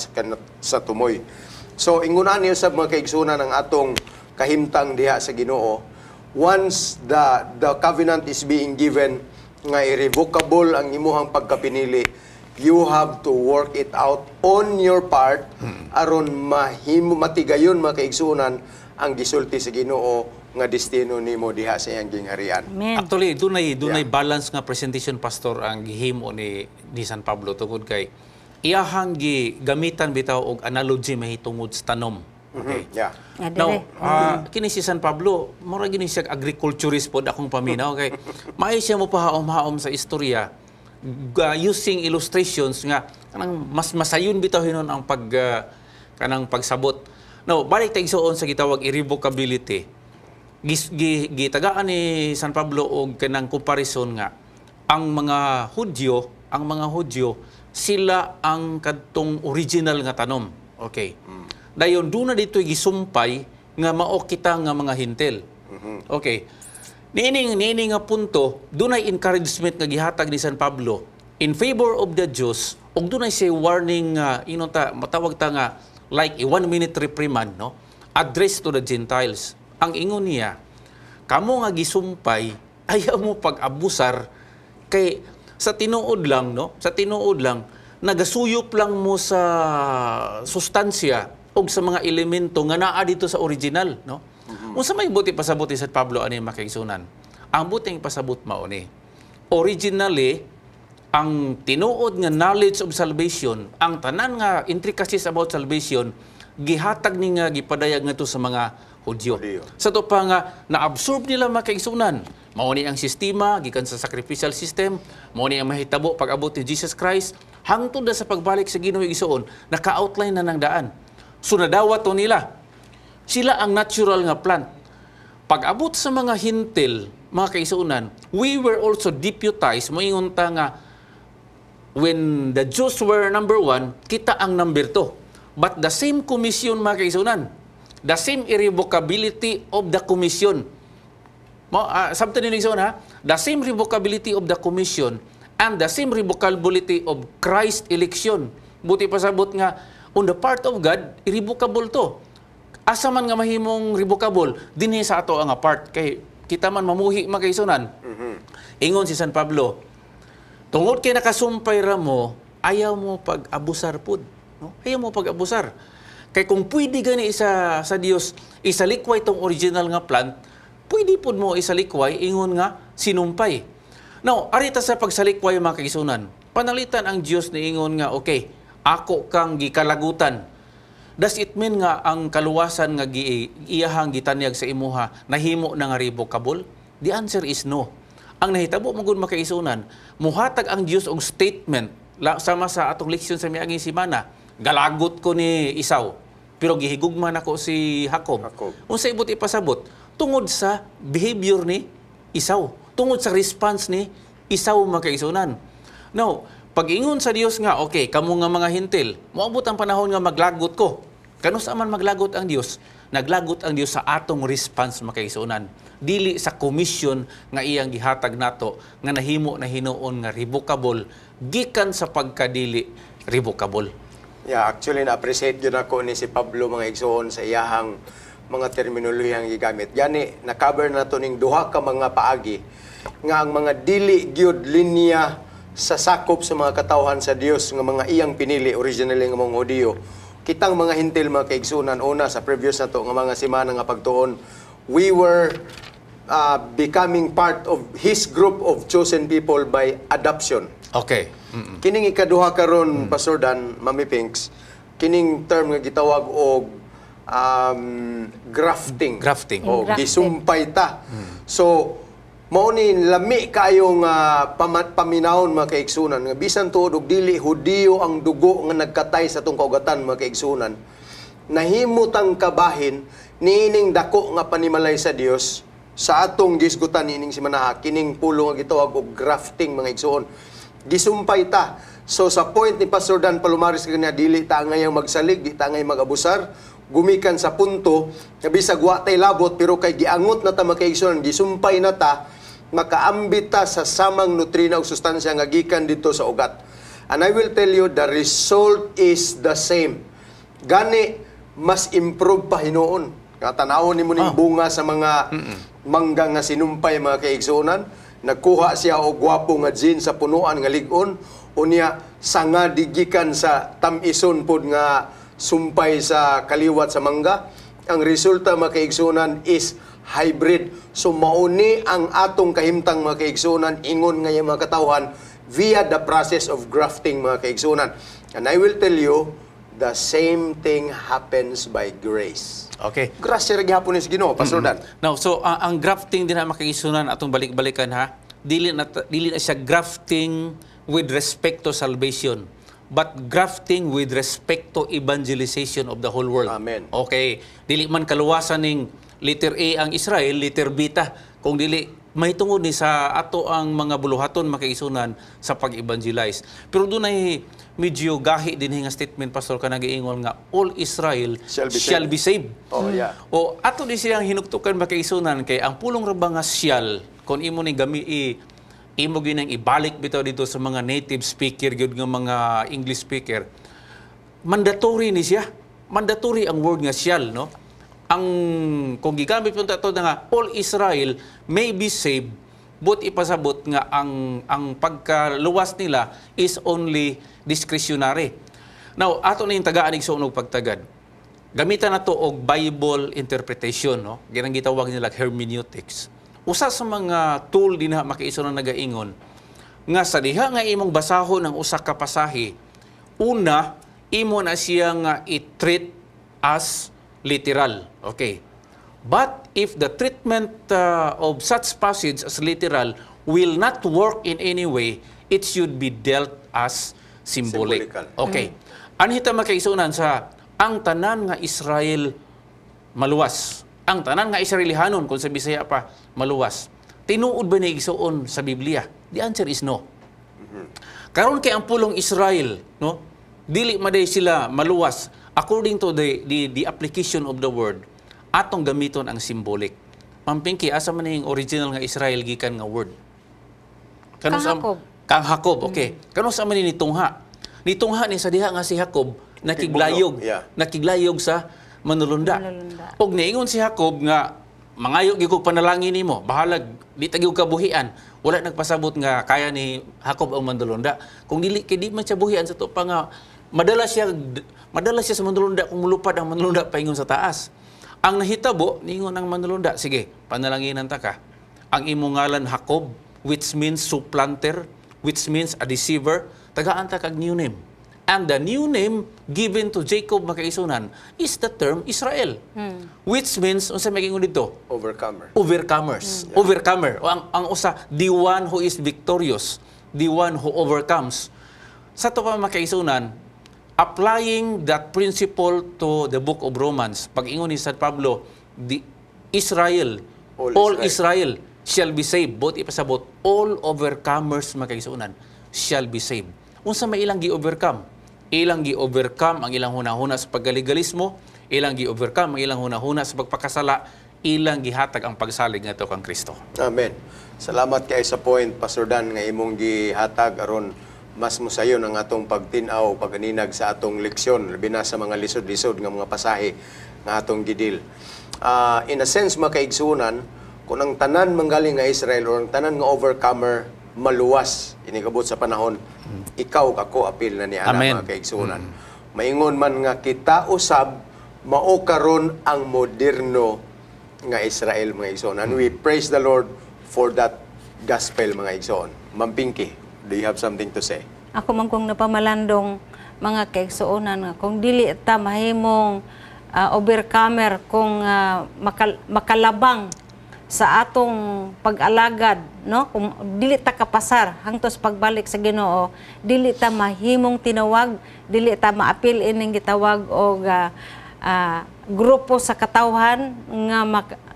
sa tumoy. So ingunan niyo sa mga kaigsuonan ang atong kahimtang diha sa Ginoo. Once the covenant is being given nga irrevocable ang imuhang pagkapinili, you have to work it out on your part aron mahimo matigayon, mga kaigsuonan, ang gisulti sa Ginoo nga destino nimo diha sa iyang gingharian. Amen. Actually, dunay balance nga presentation, pastor, ang gihimo ni San Pablo tungod kay iyahang gamitan bitaw og analogy mahitungod sa tanom. Okay. Nga Now, dire. Kini si San Pablo, mura gini siya agriculturist pod akong paminaw kay maayo siya mo pahaom-haom sa istorya using illustrations nga kanang mas masayon bitaw hinon ang pag kanang pagsabot. Now, balik ta, igsuon, sa gitawag irrevocability. Gitagaan ni San Pablo og kanang comparison nga ang mga Hudyo sila ang kadtong original nga tanom. Okay. Dayon duna dito gisumpay nga mao kita nga mga Hintel. Okay. Niini nga punto, dunay encouragement nga gihatag ni San Pablo in favor of the Jews ug dunay siya warning nga inon ta matawag ta nga like a 1 minute reprimand, no, address to the Gentiles. Ang ingon niya, kamo nga gisumpay, ayaw mo pag-abusar kay sa tinuod lang, no, sa tinuod lang nagasuyop lang mo sa sustansya o sa mga elemento nga naa dito sa original, no. Unsa may buot pasabot ni San Pablo ani, mga kaigsuonan? Ang buting pasabot mao ni originally ang tinuod nga knowledge of salvation, ang tanan nga intricacies about salvation, gihatag ni nga gipadayag ngadto sa mga Hudyo. Hudyo. Sa to pa nga na-absorb nila, mga kaigsuonan. Mao ni ang sistema gikan sa sacrificial system, mao ni ang mahitabo pag abot ni Jesus Christ hangtod na sa pagbalik sa Ginoo, igsuon, naka-outline na ng daan. So nadawat to nila. Sila ang natural nga plant. Pag-abot sa mga Hintil, mga kaigsuonan, we were also deputized, moingon ta nga when the Jews were number one, kita ang number two. But the same commission, mga kaigsuonan, the same irrevocability of the commission. Mo, sabta ni igsoon ha, the same revocability of the commission and the same revocability of Christ election. Buot pasabot nga on the part of God, irrevocable to. Asa man nga mahimong revocable, dinhi sa ato ang part kay kita man mamuhi, mga kaigsuonan. Ingon si San Pablo, tungod kay nakasumpay ra mo, ayaw mo pag-abusar pud. No? Ayaw mo pag-abusar. Kay kung pwede gani isa sa Dios isalikway tong original nga plant, pwede pud mo isalikway ingon nga sinumpay. Now, arita sa pagsalikway, mga kaigsuonan. Panalitan ang Dios niingon nga, "Okay, ako kang gikalagutan." Does it mean nga ang kaluwasan nga iyahang gitanyag sa imuha nahimo na nga revocable? The answer is no. Ang nahitabo mo gud, makaigsuonan, muhatag ang Dios og statement la, sama sa atong leksyon sa miaging simana. "Galagot ko ni Esau, pero gihigugma nako si Jacob." Jacob. Unsa ibot ipasabot? Tungod sa behavior ni Esau, tungod sa response ni Esau, makaigsuonan. Now, pag-ingon sa Dios nga, "Okay, kamo nga mga Hentil, moabot ang panahon nga maglagot ko." Kanus-a man maglagot ang Dios? Naglagot ang Dios sa atong response, makaigsuonan. Dili sa commission nga iyang gihatag nato nga nahimo na hinuon nga revocable gikan sa pagkadili revocable. Yeah, actually na-appreciate yun ako ni si Pablo, mga igsoon, sa iyahang mga terminolohiyang gigamit. Gani, na-cover na to ning duha ka mga paagi nga ang mga dili gyud linya sa sakop sa mga katawhan sa Dios nga mga iyang pinili originally nga mga Hudiyo. Kitang mga Hentil, mga kaigsunan, una sa previous na to nga mga simana nga pagtuon, we were becoming part of his group of chosen people by adoption. Kining ikaduha karon, Pastor Dan, Mami Pinks, kining term nga gitawag og grafting. Grafting. O Grafted. gisumpay ta. So mao ni lami kayong paminawon, mga kaigsunan, nga bisan tuod og dili Hudiyo ang dugo nga nagkatay sa atong kaugatan, mga kaigsunan, nahimutang kabahin niining dako nga panimalay sa Dios sa atong gisgutan niining simanaha, kining pulong nga gitawag og grafting, mga igsoon. Gisumpay ta. So sa point ni Pastor Dan Palomares kanya, dili ta ngayang magsalig, di ta ngay magabusar gumikan sa punto nga bisag wa tay labot, pero kay giangot na ta, mga kaigsoon, gisumpay na ta, makaambit ta sa samang nutrina o sustansya nga gikan dito sa ugat. And I will tell you, the result is the same. Gani mas improve pa hinuon. Nga tanawon nimo ning bunga sa mga mangga nga sinumpay, mga kaigsuonan, nagkuha siya og gwapo nga gene sa punuan nga lig-on, unya sanga digikan sa tamison pod nga sumpay sa kaliwat sa mangga. Ang resulta, mga kaigsuonan, is hybrid. So mauni ang atong kahimtang, mga kaigsuonan, ingon nga yung mga katawhan via the process of grafting, mga kaigsuonan. And I will tell you, the same thing happens by grace. Grasya ra gihapon ni sa Ginoo, Pastor Dan. Now, so ang grafting din na, makaigsuonan, atong balik-balikan ha. Dili na siya grafting with respect to salvation, but grafting with respect to evangelization of the whole world. Amen. Okay. Dili man kaluwasan ning letter A ang Israel, letter B ta. Kung dili may tungod ni sa ato ang mga buluhaton, makaigsuonan, sa pag-evangelize. Pero dunay medyo gahi din nga statement, Pastor, ka nagaingon nga all Israel shall be shall saved. Be saved. O ato di siyang hinuktukan, makaigsuonan, kay ang pulong ra ba nga "shall", kung imo ni gami i imo ginang ibalik bitaw dito sa mga native speaker gyud nga mga English speaker, mandatory ni siya. Mandatory ang word nga "shall", no? Ang kung gigamit po to nga all Israel may be saved, but ipasabot nga ang pagkaluwas nila is only discretionary. Now, ato na yung tagaan igsoon og pagtagad. Gamitan na to og Bible interpretation, no? Ginang gitawag nila hermeneutics. Usa sa mga tool din na, makaigsoon, na nagaingon nga sa diha nga imong basahon ang usa ka pasahe, una imo na siya nga i-treat as literal. Okay. But if the treatment of such passage as literal will not work in any way, it should be dealt as symbolic. Symbolical. Okay. Anhita, makaigsuonan, sa ang tanan nga Israel maluwas. Ang tanan nga Israelihanon, kung sa Bisaya pa, maluwas. Tinuod ba ni, igsuon, sa Biblia? The answer is no. Karon kay ang pulong Israel, no? Dili maday sila maluwas according to the application of the word. Atong gamiton ang symbolic. Ma'am Pinky, asa man yung original nga Israel gikan nga word? Kang Jacob. Kang Jacob, okay. Kanus-a man ni nitungha? Nitungha ni sa diha nga si Jacob nakiglayog. Nakiglayog sa manulunda. Manulunda. Og niingon si Jacob nga Mangayo gyud kog panalangin nimo, bahalag di ta gyud kabuhian. Wala nagpasabot nga kaya ni Jacob ang mandulunda. Kung dili kay di man siya buhian sa to pa nga madala siya sa mandulunda kung mulupad ang mandulunda paingon sa taas. Ang nahitabo, ningon ang mandulunda, "Sige, panalanginan ta ka. Ang imong ngalan Jacob, which means supplanter, which means a deceiver, tagaan ta kag new name." And the new name given to Jacob, mga kaigsuonan, is the term Israel. Which means, unsa may ingon dito? Overcomer. Overcomers. Overcomer. O ang usa, the one who is victorious, the one who overcomes. Sa to pa, mga kaigsuonan, applying that principle to the book of Romans, pag ingon ni San Pablo, the Israel, all all Israel. Israel shall be saved. Buot ipasabot, all overcomers, mga kaigsuonan, shall be saved. Unsa may ilang gi-overcome? Ilang gi-overcome ang ilang hunahuna sa pagkalegalismo, ilang gi-overcome ang ilang hunahuna sa pagpakasala, ilang gihatag ang pagsalig ngadto kang Kristo. Amen. Salamat kay sa point, Pastor Dan, nga imong gihatag aron mas mosayon ang atong pagtin-aw, paganinag sa atong leksyon, labi na sa mga lisod-lisod nga mga pasahe nga atong gi-deal. In a sense, mga kaigsuonan, kung ang tanan manggaling nga Israel or ang tanan nga overcomer maluwas inig abot sa panahon, ikaw kako apil na ni ana, Amen. mga kaigsuonan. Maingon man nga kita usab mao karon ang moderno nga Israel, mga igsoon. And we praise the Lord for that gospel, mga igsoon. Ma'am Pinky, do you have something to say? Ako man kong napamalandong, mga kaigsuonan, nga kung dili ta mahimong overcomer, kung makalabang sa atong pag-alagad, no, kung dili ta kapasar hangtos pagbalik sa Ginoo, dili ta mahimong tinawag, dili ta maapil ining gitawag og grupo sa katawhan nga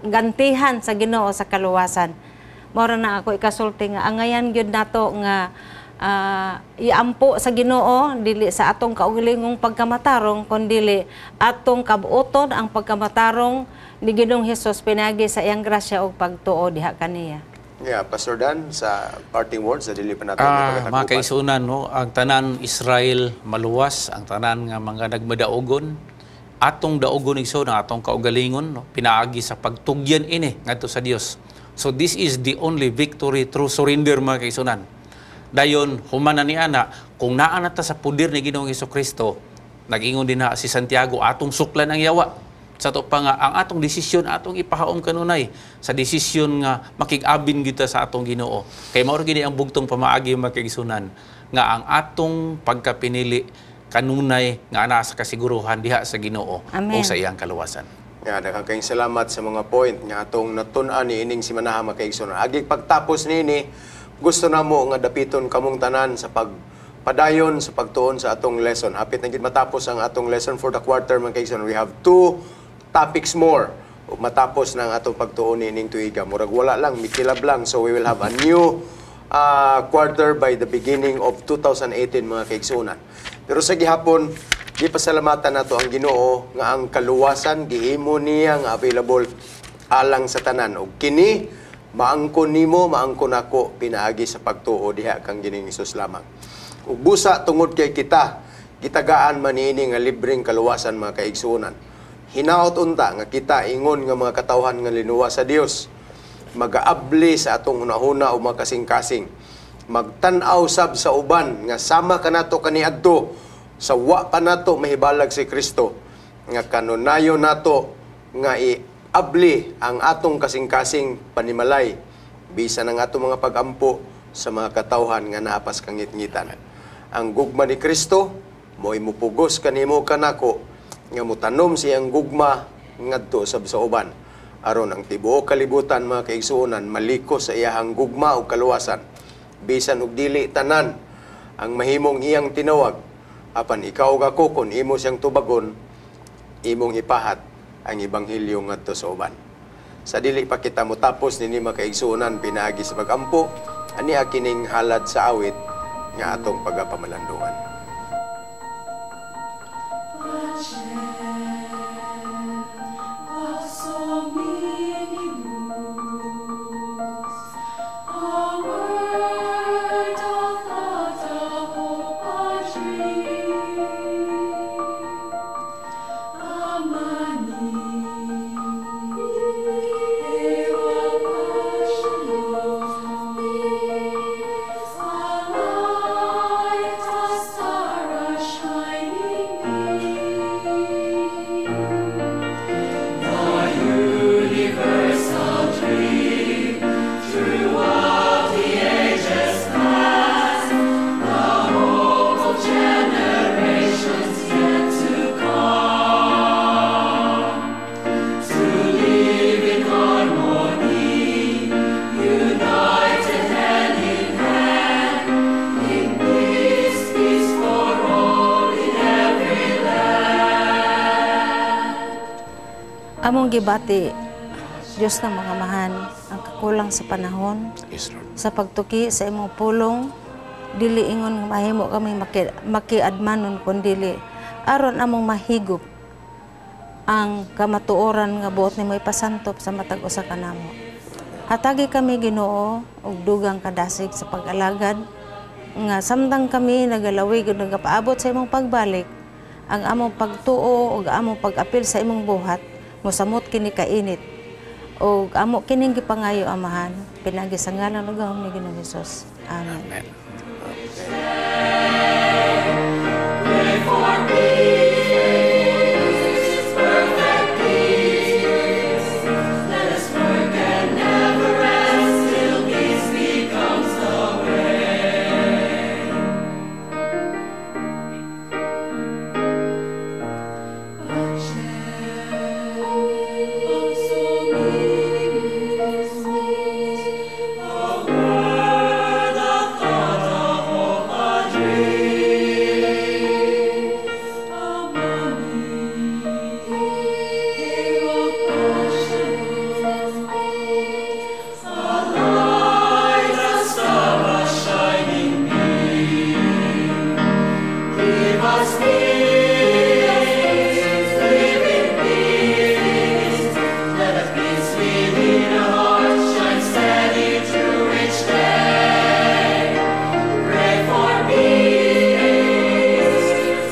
gantihan sa Ginoo sa kaluwasan. Mao ra na ako ikasulti nga angayan gyud nato nga iampo sa Ginoo, dili sa atong kaugalingong pagkamatarong, kundili atong kabuoton ang pagkamatarong ni Ginoong Hesus pinaagi sa iyang grasya ug pagtuo diha kaniya. Yeah, Pastor Dan, sa parting words, sa dili pa natin Mga kaigsuonan, no, ang tanan Israel maluwas, ang tanan nga mga nagmadaugon, atong daugon, igsoon, ang atong kaugalingon, no, pinaagi sa pagtugyan ini ngadto sa Dios. So this is the only victory through surrender, mga kaigsuonan. Dayon human na ni ana, kung naa na ta sa puder ni Ginoong Kristo, nag-ingon din na si Santiago, atong suklan ang yawa. Sa to pa nga ang atong desisyon atong ipahaom kanunay sa desisyon nga makig-abin kita sa atong Ginoo. Kay mao ra gini ang bugtong pamaagi, mga kaigsuonan, nga ang atong pagkapinili kanunay nga ana sa kasiguruhan diha sa Ginoo Amen. o sa iyang kaluwasan. Nga, daghang kayong salamat sa mga point nga atong natun-an ni ining simanaha, mga kaigsuonan. Agi pagtapos niini, gusto namo nga dapiton kamong tanan sa pagpadayon sa pagtuon sa atong lesson. Hapit na gid matapos ang atong lesson for the quarter, mga kaigsuonan. We have two topics more ug matapos na ang atong pagtuon niining tuiga. Murag wala lang, mikilab lang. So we will have a new quarter by the beginning of 2018, mga kaigsuonan. Pero sa gihapon, gipasalamatan nato ang Ginoo nga ang kaluwasan gihimo niya nga available alang sa tanan ug kini maangkon nimo, maangkon nako pinaagi sa pagtuo diha kang Ginoong Hesus lamang. Ug busa tungod kay kita gitagaan man niini nga libreng kaluwasan, mga kaigsuonan, hinaot unta nga kita ingon nga mga katawhan nga linuwas sa Dios magaabli sa atong hunahuna o mga kasing-kasing, magtan-aw sab sa uban nga sama kanato kaniadto sa wa pa nato mahibalag si Kristo, nga kanunayon nato nga iabli ang atong kasing-kasing panimalay bisan ang atong mga pagampo sa mga katawhan nga naa pas kangitngitan. Ang gugma ni Kristo mo'y mupugos kanimo kanako nga mutanom siyang gugma ngadto sab sa uban aron ang tibuok kalibutan, mga kaigsuonan, malikos sa iyahang gugma ug kaluwasan. Bisan og dili tanan ang mahimong iyang tinawag, apan ikaw ug ako, kon imo siyang tubagon, imong ipahat ang ebanghelyo ngadto sa uban. Sa dili pa kita motapos nini, mga kaigsuonan, pinaagi sa pagampo, ani kining halad sa awit nga atong pagapamalandungan. Of so many books, a word, a thought, a hope, a dream, a money, Among gibati, Diyos ng mga amahan, ang kakulang sa panahon, Yes, Lord. Sa pagtuki sa imong pulong, dili ingon nga mahimo kami makiadmanon kun dili aron among mahigop ang kamatuoran nga buot nimo ipasantop sa matag usa kanamo. Hatagi kami, Ginoo, og dugang kadasig sa pag-alagad nga samtang kami nagalawig ug nagapaabot sa imong pagbalik, ang among pagtuo ug among pag-apil sa imong buhat mosamot kini kainit. Og amo kining gipangayo, Amahan, pinagi sa ngalan ug gahom ni Ginoong Hesus. Amen. Amen. Pray for peace, perfect peace. Let us work and never rest till peace becomes the way. A gem of so many a word, a thought, a hope, a dream, a money, a passion, a light, a star, a shining beam. Give us peace, living peace. Let us peace within our hearts shine steady through each day. Pray for peace,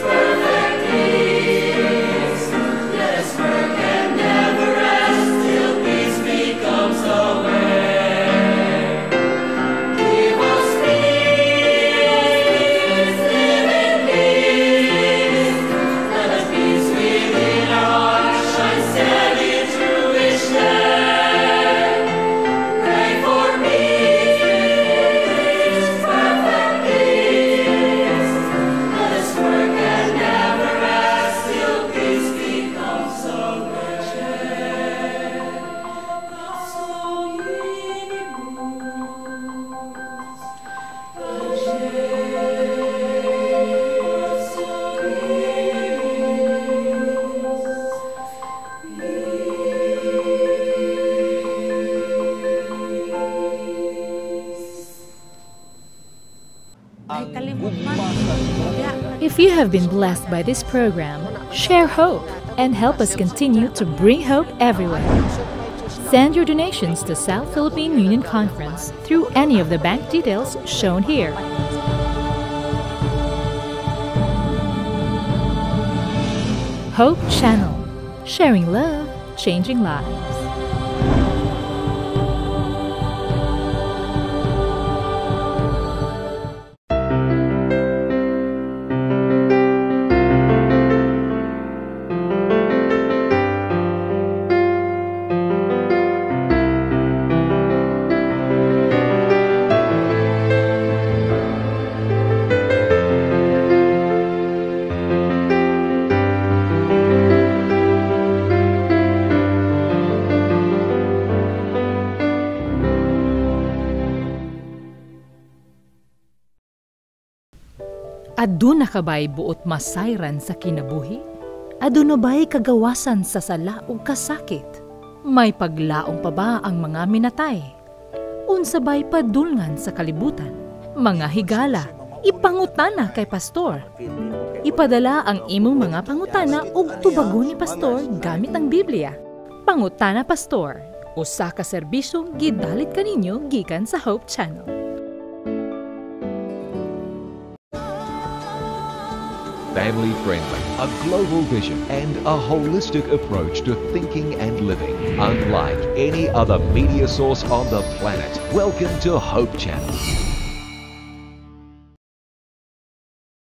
perfect peace. Let us work and never rest till peace becomes the way. Give us peace, living peace. Let us peace within our hearts shine steady through each day. Pray for peace, perfect peace. Let us work and never rest till peace becomes the way. So many books, the shame of so many. Ay kalimot man. If you have been blessed by this program, share hope and help us continue to bring hope everywhere. Send your donations to South Philippine Union Conference through any of the bank details shown here. Hope Channel, sharing love, changing lives. Aduna ka ba'y buot masayran sa kinabuhi? Aduna ba'y kagawasan sa sala ug kasakit? May paglaom pa ba ang mga minatay? Unsa ba'y padulngan sa kalibutan? Mga higala, ipangutana kay pastor. Ipadala ang imong mga pangutana ug tubagon ni pastor gamit ang Biblia. Pangutana Pastor, usa ka serbisyong gidalit kaninyo gikan sa Hope Channel. Family friendly, a global vision, and a holistic approach to thinking and living. Unlike any other media source on the planet. Welcome to Hope Channel.